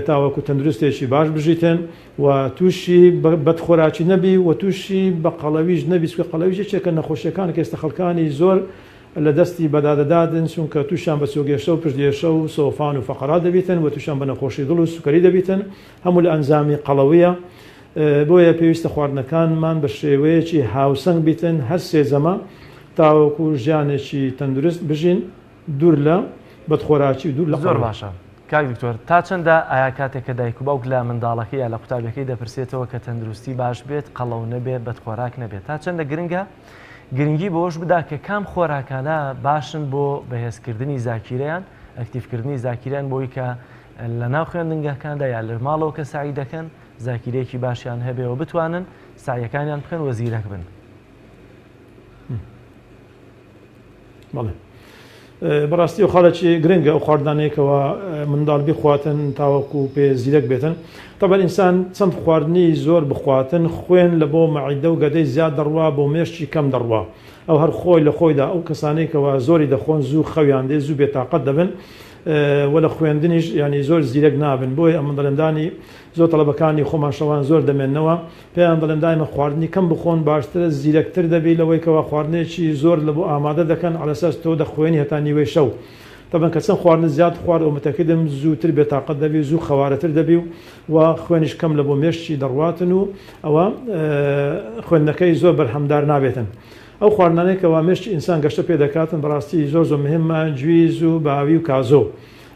تاوەکو تەندروستێکی باش بژیتن و تووشی بەدخۆراکی نەبی و تووشی بە قەڵەویش نەبی چونکە قەڵەویش یەکێکە نەخۆشیەکان کە ئێستا خەڵکانی زۆر لە دەستی بەدادەدادن چونکە تووشیان بە چۆگێشە و پشتێشە و سۆفان و فەقەرات دەبیتن و تووشیان بە نەخۆشی دڵ و سوکەری دەبیتن هەموو لە ئەنجامی قەڵەویە بۆیە پێویستە خواردنەکانمان بە شێوەیەکی هاوسەنگ بیتن هەر سێ جەمە تاوەکو ژیانێکی تەندروست بژین. دوور لە بەدخۆراکی و دوور لە زۆر قەڵەوی. باشە کاک دکتۆر تا چەندە ئایا کاتێک کە دایک و باوک لە منداڵەکەی یا لە قوتابیەکەی دەپرسێتەوە کە تەندروستی باش بێت قەڵەو نەبێت بەدخۆراک نەبێت تا چەندە گرنگە گرنگی بەوەش بدا کە کام خۆراکانە باشن بۆ بەهێزکردنی زاکیرەیان ئەکتیڤکردنی زاکیرەیان بۆی کە لە ناو خوێندنگەکاندا یا لە ماڵەوە کە سەعی دەکەن زاکیرەیەکی باشیان هەبێ و بتوانن سەعیەکانیان بکەن و زیرەک بن. بەڵێ بەڕاستی ئەو خاڵێکی گرنگە ئەو خواردنانەی کەوا منداڵ بیخواتن تاوەکو پێ زیرەک بێتن تەبەن ئینسان چەند خواردنی زۆر بخواتن خوێن لە بۆ مەعیدە و گەدەی زیاد دەڕوا بۆ مێشکی کەم دەڕوا ئەو هەر خۆی لە خۆیدا ئەو کەسانەی کەوا زۆری دەخۆن زوو خەویان دێ زوو بێتاقەت دەبن و لە خوێندنیش ینی زۆر زیرەک نابن بۆیە ئەمن دەڵێم زۆر تەڵەبەکانی خۆمان شەوان زۆر دەمێنەوە پێیان دەڵێم دایمە خواردنی کەم بخۆن باشترە زیرەکتر دەبی لەوەی کەوا خواردنێکی زۆر لەبۆ ئامادە دەکەن عەلەساس تۆ دەخوێنی هەتا نیوەی شەو تەبەن کە چەند خواردنت زیاد خوارد ئەو متەکیدم زووتر بێتاقەت دەبی و زوو خەوارەتر دەبی و و خوێنیش کەم لەبۆ مێشکی دەڕواتن و ئەوە خوێندنەکەی زۆر بەرهەمدار نابێتن ئەو خواردنانەی کەوا مێشکی ئینسان گەشە پێ دەکاتن بەڕاستی زۆر زۆر مهمە گویز و باوی و کازۆ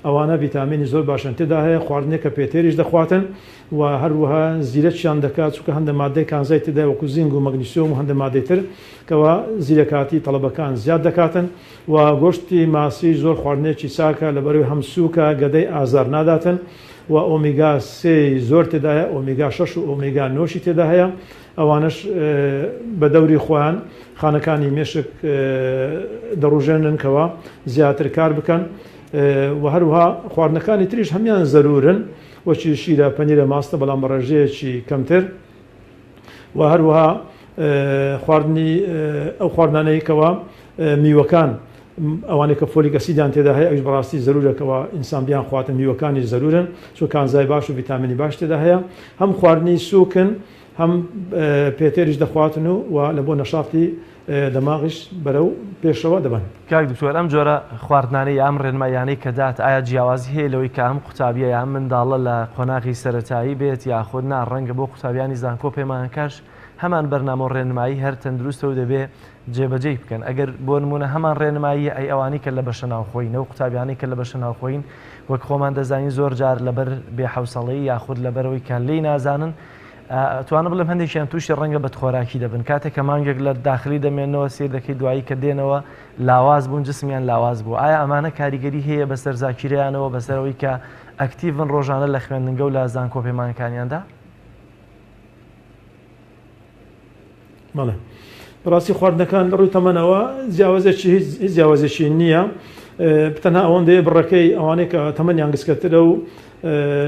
ئەوانە ڤیتامینی زۆر باشیان تێدا هەیە خواردنێک کە پێتێریش دەخواتن و هەروەها زیرەکیان دەکات چونکە هەندە مادەی کانزای تێدایە وەکو زینگ و مەگنیسیۆم و هەندە مادەی تر کەوا زیرەکاتی تەڵەبەکان زیاد دەکاتن و گۆشتی ماسی زۆر خواردنێکی چاکە لەبەرئەوەی هەم سوکە گەدەی ئازار ناداتن و ئۆمیگا سێی زۆر تێدایە ئۆمیگا شەش و ئۆمیگا نۆشی تێدا هەیە ئەوانەش بە دەوری خۆیان خانەکانی مێشک دەڕوژێنن کەوا زیاتر کار بکەن و هەروها خواردنەکانی تریش هەمیان زەرورن وەکی شیرە پەنیرە ماستە بەڵام بە ڕێژەیەکی کەمتر و هەروەها خواردنی ئەو خواردنانەی کەوا میوەکان ئەوانەی کە folic acid یان تێدا هەیە ئەویش بەڕاستی زەرورە کەوا ئینسان بیان خواتن میوەکانی زەرورن چون کانزای باش و ڤیتامینی باش تێدا هەیە هەم خواردنی سوکن هەم پێتێریش دەخواتن و و لە بۆ نەشاتی دەماغیش بەرەو پێشەوە دەبەن. کاک دکتۆر ئەم جۆرە خواردنانەی یا ئەم ڕێنماییانەی کە دات ئایا جیاوازی هەیە لەوەی کە ئەم قوتابیە یا ئەم منداڵە لە قۆناغی سەرەتایی بێت یاخود نا ڕەنگە بۆ قوتابیانی زانکۆ پەیمانگەکاش هەمان بەرنامە و ڕێنمایی هەر تەندروستە و دەبێ جێبەجێی بکەن ئەگەر بۆ نمونە هەمان ڕێنماییە ئەی ئەوانەی کە لە بەشە ناوخۆیین ئەو قوتابیانەی کە لە بەشە ناوخۆیین وەک خۆمان دەزانین زۆر جار لەبەر بێحەوسەڵەیی یاخود لەبەرەوەی کە لێی نازانن ئەتوانم بڵێم هەندێکیان تووشی ڕەنگە بەدخۆراکی دەبن کاتێک کە مانگێک لە داخلی دەمێنەوە سیر دەکەی دوایی کە دێنەوە لاواز بوون جسمیان لاواز بوو ئایا ئەمانە کاریگەری هەیە بەسەر زاکیرەیانەوە بەسەرەوەی کە ئەکتیڤن ڕۆژانە لە خوێندنگە و لە زانکۆ پەیمانەکانیاندا؟ بەڵێ بەڕاستی خواردنەکان لە ڕووی تەمەنەوە جیاوازێکی هیچ هیچ جیاوازێکی نییە تەنها ئەوەندەیە بڕەکەی ئەوانەی کە تەمەنیان گسکەترە و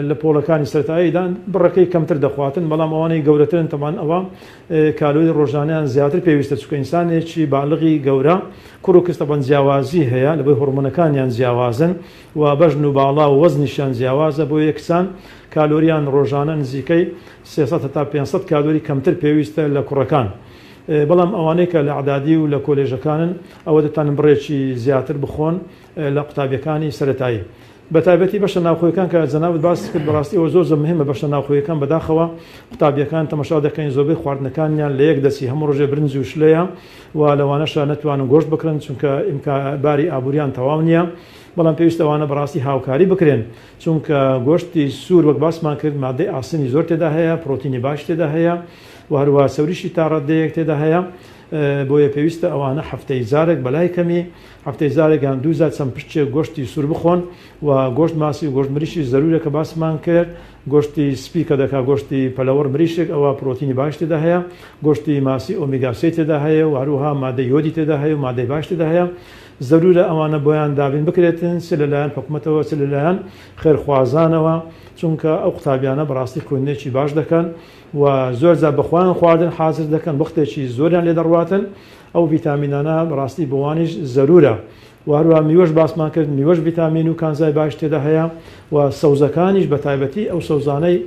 لە پۆڵەکانی سەرەتاییدان بڕەکەی کەمتر دەخواتن بەڵام ئەوانەی گەورەترن تەمان ئەوە کالۆری ڕۆژانیان زیاتر پێویستە چونکە ئینسانێکی بالغی گەورە کوڕ و کچ تەبەن جیاوازی هەیە لەبەر هۆرمۆنەکانیان جیاوازن و بەژن و باڵا و وەزنیشیان جیاوازە بۆیە کچان کالۆریان ڕۆژانە نزیکەی 300 هەتا 500 کالۆری کەمتر پێویستە لە کوڕەکان بەڵام ئەوانەی کە لە ئەعدادی و لە کۆلێژەکانن ئەوە دەتوانن بڕێکی زیاتر بخۆن لە قوتابیەکانی سەرەتایی بەتایبەتی بەشە ناوخۆیەکان کە جەنابت باست کرد بەڕاستی ئەوە زۆر زۆر مهمە بەشە ناوخۆیەکان بەداخەوە قوتابیەکان تەمەشا دەکەین زۆربەی خواردنەکانیان لە یەک دەچی هەموو ڕۆژێ برنج و شلەیە و لەوانەشە نەتوانن گۆشت بکڕن چونکە ئیمکا باری ئابووریان تەواو نییە بەڵام پێویستە ئەوانە بەڕاستی هاوکاری بکرێن چونکە گۆشتی سوور وەک باسمان کرد مادەی ئاسنی زۆر تێدا هەیە پرۆتینی باش تێدا هەیە و هەروەها چەوریشی تا ڕادەیەک تێدا هەیە بۆیە پێویستە ئەوانە هەفتەی جارێک بەلای کەمی هەفتەی جارێک یان دوو جار چەند پشتێک گۆشتی سوور بخۆن و گۆشت ماسی و گۆشت مریشی زەرورە کە باسمان کرد. گۆشتی سپی کە دەکا گۆشتی پەلەوەڕ مریشک ئەوە پرۆتینی باش تێدا هەیە، گۆشتی ماسی ئۆمیگا سێی تێدا هەیە و هەروەها مادەی یۆدی تێدا هەیە و مادەی باش تێدا هەیە، زەرورە ئەوانە بۆیان دابین بکرێتن چ لەلایەن حکومەتەوە چ لەلایەن خێرخوازانەوە، چونکە ئەو قوتابیانە بەڕاستی خوێندنێکی باش دەکەن و زۆر جار بەخۆیان خواردن حازر دەکەن وەختێکی زۆریان لێ دەڕواتن، ئەو ڤیتامینانە بەڕاستی بۆوانیش زەرورە. وە هەروەها میوەش باسمان کرد میوەش ڤیتامین و کانزای باش تێدا هەیە و سەوزەکانیش بە تایبەتی ئەو سەوزانەی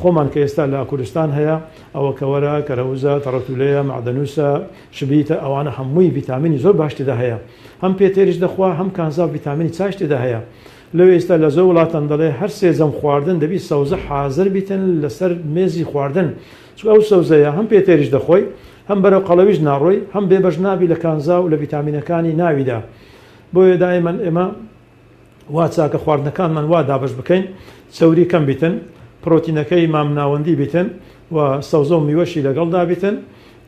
خۆمان کە ئێستا لە کوردستان هەیە ئەوە کەوەرە، کەرەوزە، تەڕەتولەیە، مەعدەنوسە، شبیتە ئەوانە هەمووی ڤیتامینی زۆر باش تێدا هەیە هەم پێ تێریش دەخوا هەم کانزا و ڤیتامینی چاش تێدا هەیە لەو ئێستا لە زۆر وڵاتان دەڵێ هەر سێ جەم خواردن دەبی سەوزە حازر بیتن لەسەر مێزی خواردن چونکە ئەو سەوزەیە هەم پێ تێریش دەخۆی هەم بەرەو قەڵەویش ناڕۆی هەم بێ بەش نابی لە کانزا و لە ڤیتامینەکانی ناویدا بۆیە دایمەن ئێمە وا چاکە خواردنەکانمان وا دابەش بکەین چەوری کەم بیتن پرۆتینەکەی مامناوەندی بیتن و سەوزە و میوەشی لەگەڵدا بیتن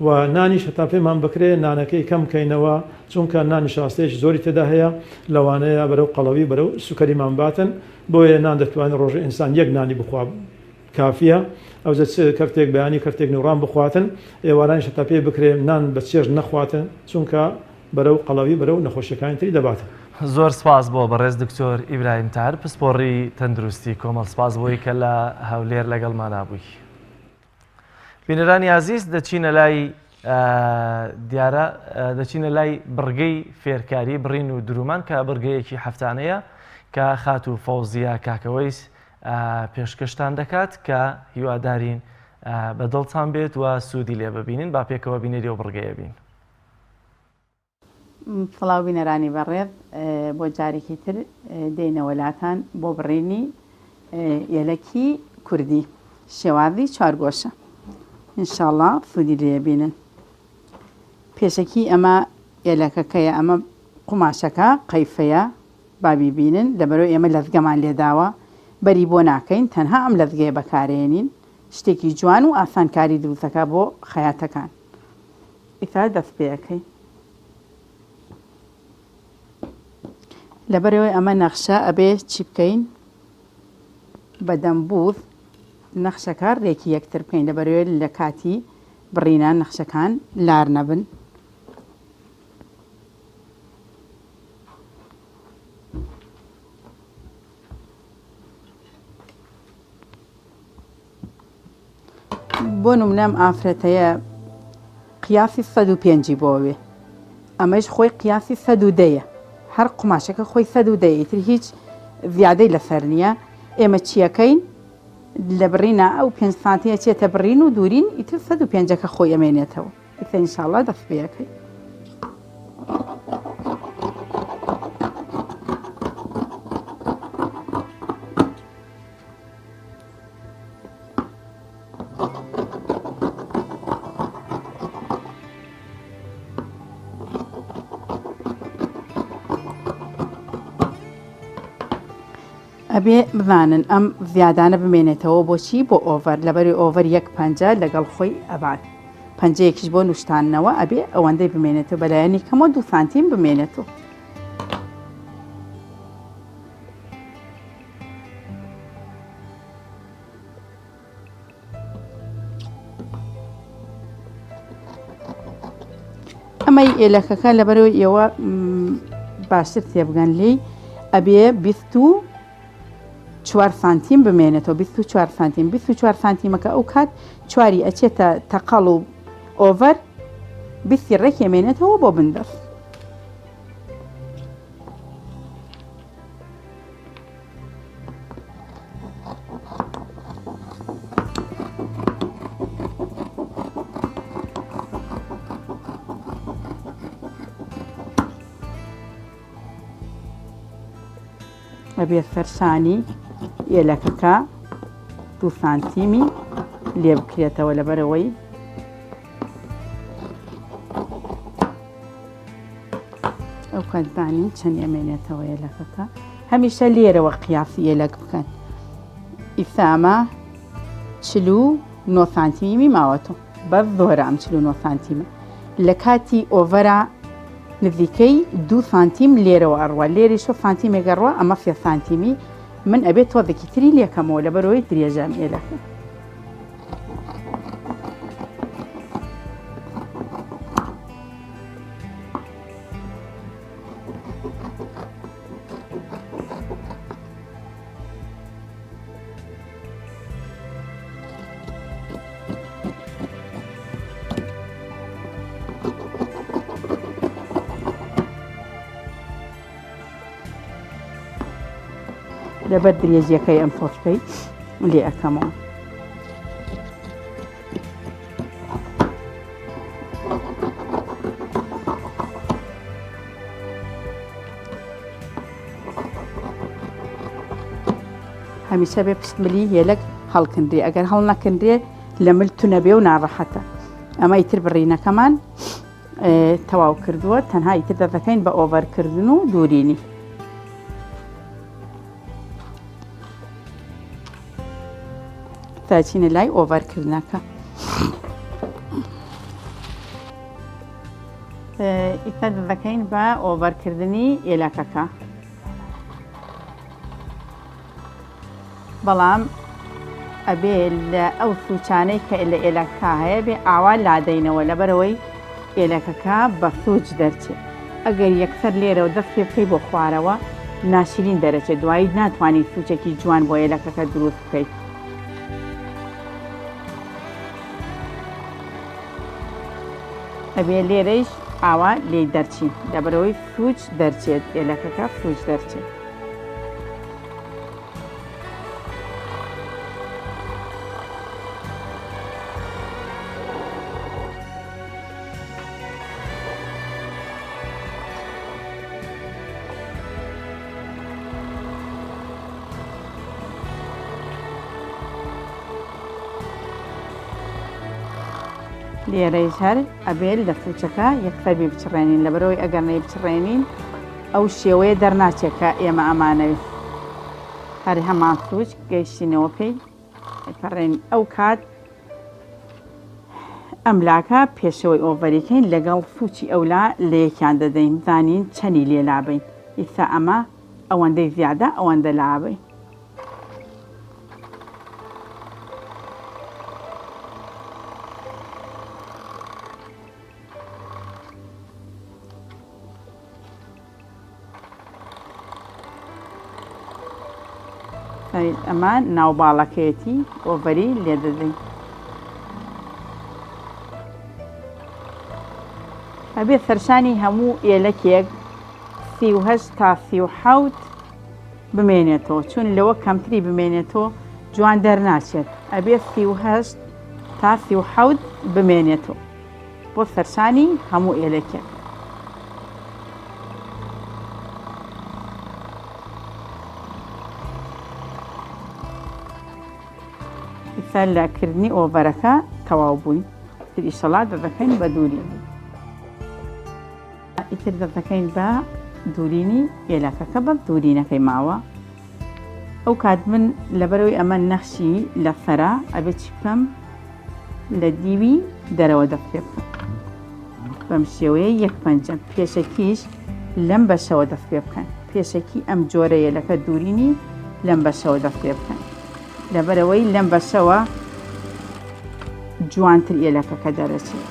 و نانیش هەتا پێمان بکرێ نانەکەی کەم بکەینەوە چونکە نان نیشاستەیەکی زۆری تێدا هەیە لەوانەیە بەرەو قەڵەوی بەرەو سوکەریمان باتن بۆیە نان دەتوانێت ڕۆژێ ئینسان یەک نانی بخوا کافیە ئەوجە چ کەرتێک بەیانی کەرتێک نوڕان بخواتن ئێوارانیش هەتا پێی بکرێ نان بە چێژ نەخواتن چونکە بەرەو قەڵەوی بەرەو نەخۆشیەکانی تری دەباتن. زۆر سپاس بۆ بەڕێز دکتۆر ئیبراهیم تاهر پسپۆڕی تەندروستی کۆمەڵ سپاس بۆی کە لە هەولێر لەگەڵمانا بووی. بینەرانی ئازیز دەچینە لای دیارە دەچینە لای بڕگەی فێرکاری بڕین و درومان کە بڕگەیەکی هەفتانەیە کە خاتوو فەوزیە کاکەوەیس پێشکەشتان دەکات کە هیوادارین بە دڵتان بێت و سوودی لێ ببینن با پێکەوە بینەری ئەو بڕگەیە بین. سڵاو بینەرانی بەڕێز بۆ جارێکی تر دێینەوە لاتان بۆ بڕینی یەلەکی کوردی شێوازی چوارگۆشە ئینشاڵا سوودی لێ بینن پێشەکی ئەمە یەلەکەکەیە ئەمە قوماشەکە قەیفەیە با بیبینن لەبەرئەوەی ئێمە لەزگەمان لێداوە بەری بۆ ناکەین تەنها ئەم لەزگەیە بەکارێنین شتێکی جوان و ئاسانکاری دروستەکە بۆ خەیاتەکان ئیتا دەست پێ ئەکەین لەبەرئەوەی ئەمە نەخشە ئەبێ چی بکەین بە دەمبوز نەخشەکە رێکی یەکتر بکەین لەبەرئەوەی لە کاتی بڕینە نەخشەکان لار نەبن. بۆ نمونە ئەم ئافرەتەیە قیاسی 105 بۆ وێ ئەمەش خۆی قیاسی 110 هەر قوماشەکە خۆی 110 ئیتر هیچ زیادەی لەسەر نییە ئێمە چیەکەین لە بڕینە ئەو 5 سانتیە چێتە بڕین و دوورین ئیتر 105ەکە خۆی ئەمێنێتەوە ئیتر ئینشاءاللە دەست پێ ئەکەین. ئەبێ بزانن ئەم زیادانە بمێنێتەوە بۆچی بۆ ئۆڤەر لەبەری ئۆڤەر یەک پەنجە لەگەڵ خۆی ئەبات پەنجەیەکیش بۆ نوشتاندنەوە ئەبێ ئەوەندەی بمێنێتەوە بەلایەنی کەمەوە دوو سانتیم بمێنێتەوە. ئەمەی ئێلەکەکە لەبەرەوەی ئێوە باشتر تێبگەن لێی ئەبێ 24 سانتیم بمێنێتەوە 24 سانتیم 24 سانتیمەکە ئەو کات چواری ئەچێتە تەقەڵ و ئۆڤەر بیستی ڕێک ئەمێنێتەوە بۆ بندەست. ئەبێ سەرشانی ئێلەکەکە دوو سانتیمی لێ بکرێتەوە لەبەرەوەی ئەو کات بانین چەند ئەمێنێتەوە یەلەکەکە هەمیشە لێرەوە قیاسی یەلەک بکەن ئیسامە چلو نۆ سانتیمی ماوەتەوە بەس زۆرە ئەم 49 سانتیمە لە کاتی ئۆڤەرا نزیکەی دوو سانتیم لێرەوە ئەڕوا لێریشۆ سانتیمێک ئەڕوا ئەمە سێ سانتیمی. من ئەبێت تۆزێکی تری لێکەمەوە لەبەرەوەی درێژەم ئێلەکە. لەبەر درێژیەکەی ئەم تۆشکەی لێ ئەکەمەوە. هەمیشە بێ پشت ملی هێلەک هەڵکندرێ ئەگەر هەڵنەکندرێ لە مل تونەبێ و ناڕەحەتە ئەمە ئیتر بڕینەکەمان تەواو کردووە تەنها ئیتر دەدەکەین بە ئۆڤەرکردن و دوورینی. دەچینە لای ئۆڤەرکردنەکە. ئیتر دەکەین بە ئۆڤەرکردنی ئێلەکەکە. بەڵام ئەبێ لە ئەو سوچانەی کە لە ئێلەکە هەیە بێ ئاوا لادەینەوە لەبەرەوەی ئێلەکەکە بە سوچ دەرچێت ئەگەر یەکسەر لێرەوە دەست پێ بکەی بۆ خوارەوە ناشرین دەرەچێت دوایی ناتوانانی سوچێکی جوان بۆ ئێلەکەکە دروست بکەیت. ئەبێ لێرەیش ئاوا لێی دەرچین لەبەرەوەی سوچ دەرچێت ئێلەکەکە سوچ دەرچێت. لێرەیش هەر ئەبێت لە سوچەکە یەکسەر بیبچڕێنین لەبەرەوەی ئەگەر نەیبچڕێنین ئەو شێوەیە دەرناچێت کە ئێمە ئەمانەوێت هەر هەمان سوچ گەیشتینەوە پێی پەڕێن ئەو کات ئەم لاکە پێشەوەی ئۆڤەریکەین لەگەڵ سوچی ئەولا لە یەکیان دەدەین بزانین چەنی لێ لابەین ئیستا ئەمە ئەوەندەی زیادە ئەوەندە لابەین. ئەمە ناوباڵەکەیەتی ئۆڤەری لێدەدەین. ئەبێ سەرشانی هەموو ئێلەکێک 38 تا 37 بمێنێتەوە چون لەوە کەمتری بمێنێتەوە جوان دەرناچێت ئەبێ 38 تا 37 بمێنێتەوە بۆ سەرشانی هەموو ئێلەکێک. ئیستا لە کردنی ئۆڤەرەکە تەواو بووین تر ئیشەڵا دەدەکەین بە دووری ئیتر دەدەکەین بە دوورینی ئێلەکەکە بە دوورینەکەی ماوە ئەو کات من لەبەرەوەی ئەمە نەخشی لە سەرە ئەبێت چی بکەم لە دیوی دەرەوە دەست پێ بکەم بەم شێوەیە یەک پەنجە پێشەکیش لەم بەشەوە دەست پێ بکەن پێشەکی ئەم جۆرە یەلەکە دوورینی لەم بەشەوە دەست پێ بکەن لەبەرەوەی لەم بەشەوە جوانتر یەلەکەکە دەرەچێت.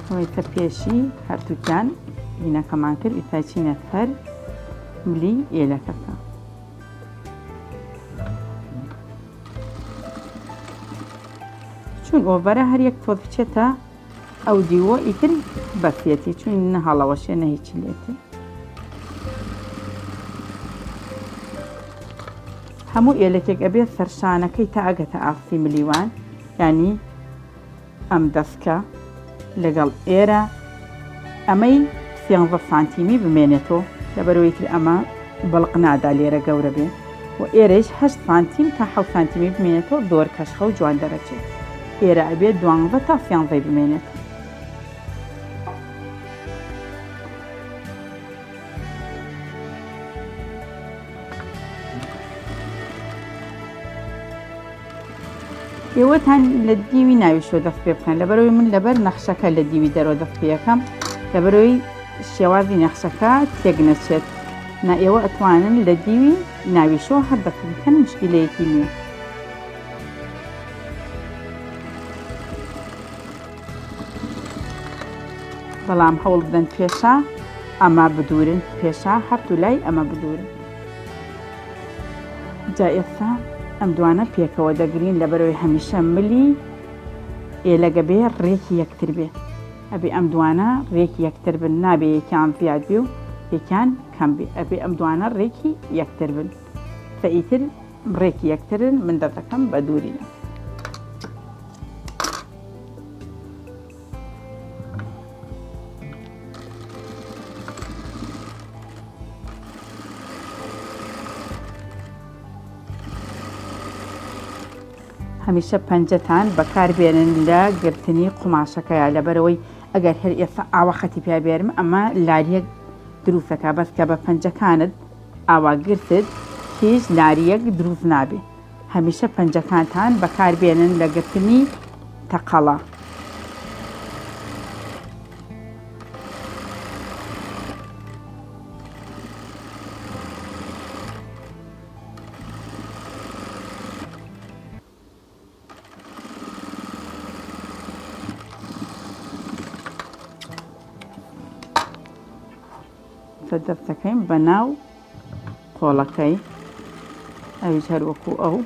ئەوەی کە پێشی هەردووکیان هینەکەمان کرد ئیتا چینە سەر ملی ئێلەکەکە. چون ئۆڤەرە هەر یەک تۆز بچێتە ئەو دیوە ئیتر بەسیەتی چون نە هەڵەوەشێ نە هیچی لێتێ. هەموو ئێلەکێک ئەبێ سەرشانەکەی تا ئەگەتە ئاستی ملیوان یانی ئەم دەسکە لەگەڵ ئێرە ئەمەی سیانزە سانتیمی بمێنێتەوە لەبەرەوەی تر ئەمە بڵق نادا لێرە گەورە بێ و ئێرەیش هەشت سانتیم تا حەوت سانتیمی بمێنێتەوە زۆر کەشخە و جوان دەرەچێت ئێرە ئەبێ دوانزە تا سیانزەی بمێنێت. ئێوەتان لە دیوی ناویشەوە دەست پێ بکەن لەبەرەوەی من لەبەر نەخشەکە لە دیوی دەرەوە دەست پێەکەم لەبەرەوەی شێوازی نەخشەکە تێک نەچێت نا ئێوە ئەتوانن لە دیوی ناویشەوە هەر دەست بکەن مشکلەیەکی نییە. بەڵام هەوڵ بدەن پێشا ئەمە بدورن پێشا هەردوو لای ئەمە بدورن جا ئێستا ئەم دوانە پێکەوە دەگرین لەبەرەوەی هەمیشە ملی ئێلەگە بێ ڕێکی یەکتر بێ ئەبێ ئەم دوانە ڕێکی یەکتر بن نابێ یەکیان زیاد بێ و یەکیان کەم بێ ئەبێ ئەم دوانە ڕێکی یەکتر بن فئیتر ڕێکی یەکترن من دەتەکەم بە دوورینە. هەمیشە پەنجەتان بەکاربێنن لە گرتنی قوماشەکەیا لەبەرەوەی ئەگەر هەر ئێستا ئاوا خەتی پیا بێرم ئەمە لاریەک دروستەکە بەس کە بە پەنجەکانت ئاوا گرتت هیچ لاریەک دروست نابێ هەمیشە پەنجەکانتان بەکاربێنن لە گرتنی تەقەڵە. دەستەکەیم بە ناو قۆڵەکەی ئەویش هەر وەکو ئەو.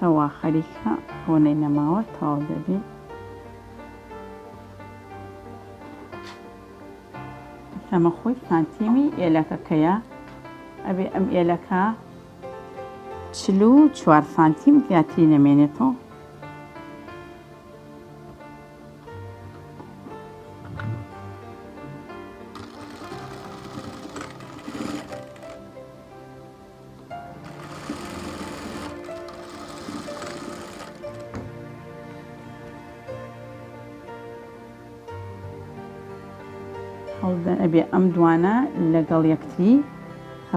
ئەوە خەریکە ئەوەنەی نەماوە تەواو دەبی. ئەمە خۆی سانتیمی ئێلەکەکەیە ئەبێ ئەم ئێلەکە 44 سانتیم زیاتری نەمێنێتەوە. هەوڵدەن ئەبێ ئەم دوانە لەگەڵ یەکتری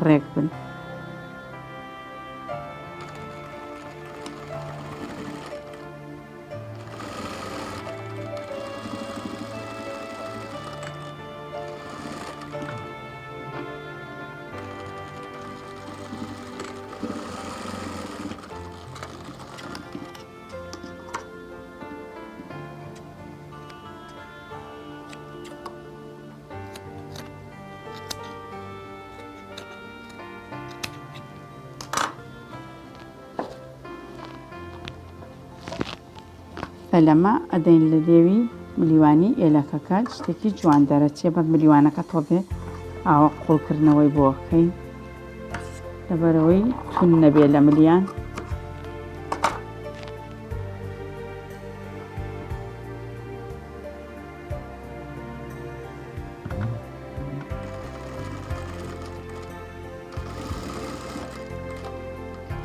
ڕێک بن. فەلەمە ئەدەین لە لێوی ملیوانی ئێلەکەکە شتێکی جوان دەرەچێ بە ملیوانەکە تۆزێ ئاوە قوڵکردنەوەی بۆکەین لەبەرەوەی تون نەبێ لە ملیان.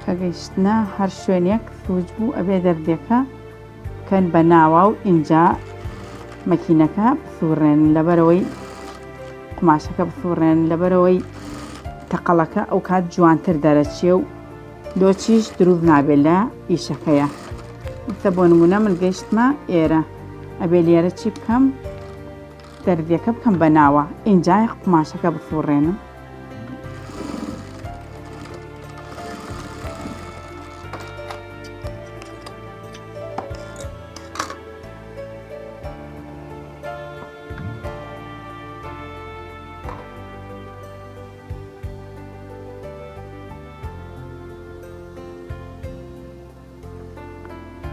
کە گەیشتنە هەر شوێنێک سوچ بوو ئەبێ دەردێکە بکەن بە ناوا و ئینجا مەکینەکە بسوڕێن لەبەرەوەی قوماشەکە بسوڕێن لەبەرەوەی تەقەڵەکە ئەو کات جوانتر دەرەچێ و لۆچیش دروست نابێت لە ئیشەکەیە ئێستا بۆ نمونە من گەیشتمە ئێرە ئەبێ لێرە چی بکەم دەردیەکە بکەم بە ناوە ئینجا قوماشەکە بسوڕێنم.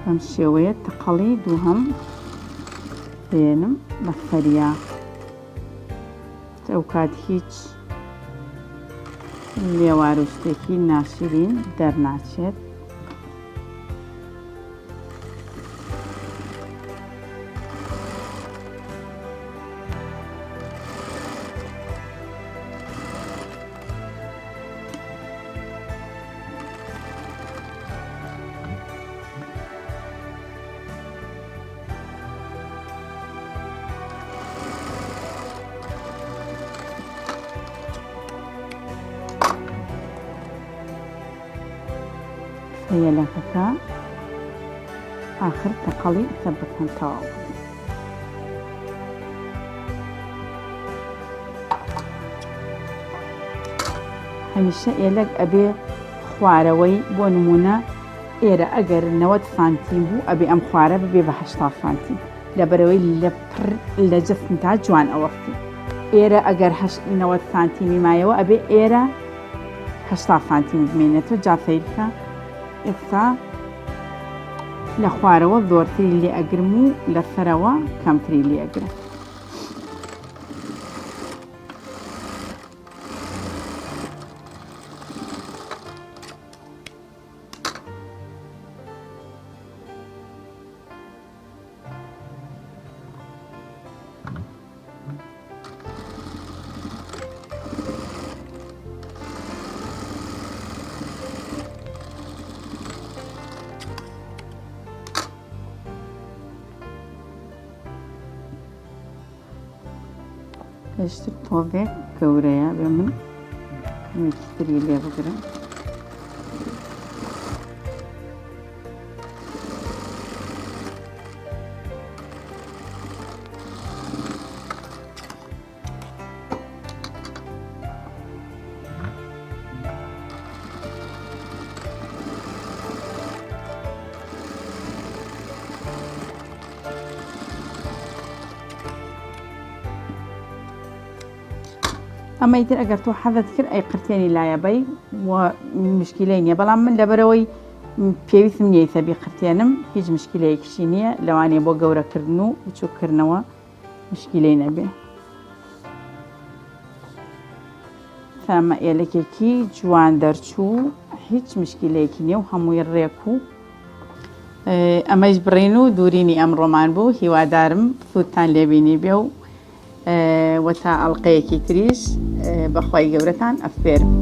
بەم شێوەیە تەقەڵی دووهەم دێنم بە سەریا ئەو کات هیچ لێوار و شتێکی ناشرین دەرناچێت. یەلەکەکە ئاخر تەقەڵی سەبەکان تەواو هەمیشە ئێلەک ئەبێ خوارەوەی بۆ نمونە ئێرە ئەگەر 90 سانتیم بوو ئەبێ ئەم خوارە ببێ بە 80 سانتیم لەبەرەوەی لە پڕ لە جسم تا جوان ئەوەستی ئێرە ئەگەر 90 سانتیمی مایەوە ئەبێ ئێرە 80 سانتیم بمێنێتەوە جا سەیرکە ئێستا لە خوارەوە زۆرتری لێ ئەگرم و لە سەرەوە کەمتری لێ ئەگرم. پێشتر تۆزێک گەورەیە بێ من کەمێکی تری لێ بگرم. ئەمەی تر ئەگەر تۆ حەزت کرد ئەی قرتێنی لایە بەی و مشکیلەی نییە بەڵام من لەبەرەوەی پێویستم نییە ئیسە بیقرتێنم هیچ مشکیلەیەکیشی نییە لەوانەیە بۆ گەورەکردن و بچووککردنەوە مشکیلەی نەبێ تامە ئێلەکێکی جوان دەرچوو هیچ مشکیلەیەکی نییە و هەمووی ڕێک و ئەمەش بڕین و دوورینی ئەمڕۆمان بوو هیوادارم سوودتان لێبینی بێ و وە تا ئەڵقەیەکی تریش بە خوای گەورەتان ئەسپێرم.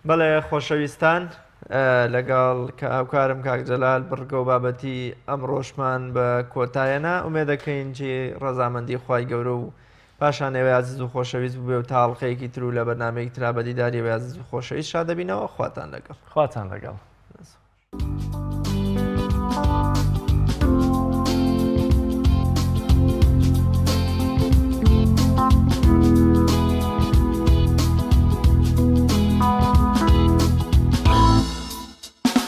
بەڵێ خۆشەویستان لەگەڵ کە هاوکارم کاک جەلال بڕگە و بابەتی ئەمڕۆشمان بە کۆتایەنا ئومێدەکەین جێ ڕەزامەندی خوای گەورە و پاشان ئێوەی ئازیز و خۆشەویست بووبێ و تا ئەڵقەیەکی تر و لە بەرنامەیەکی ترا بە دیداری ئێوەی ئازیز و خۆشەویست شاد دەبینەوە خواتان لەگەڵ. خواتان لەگەڵ.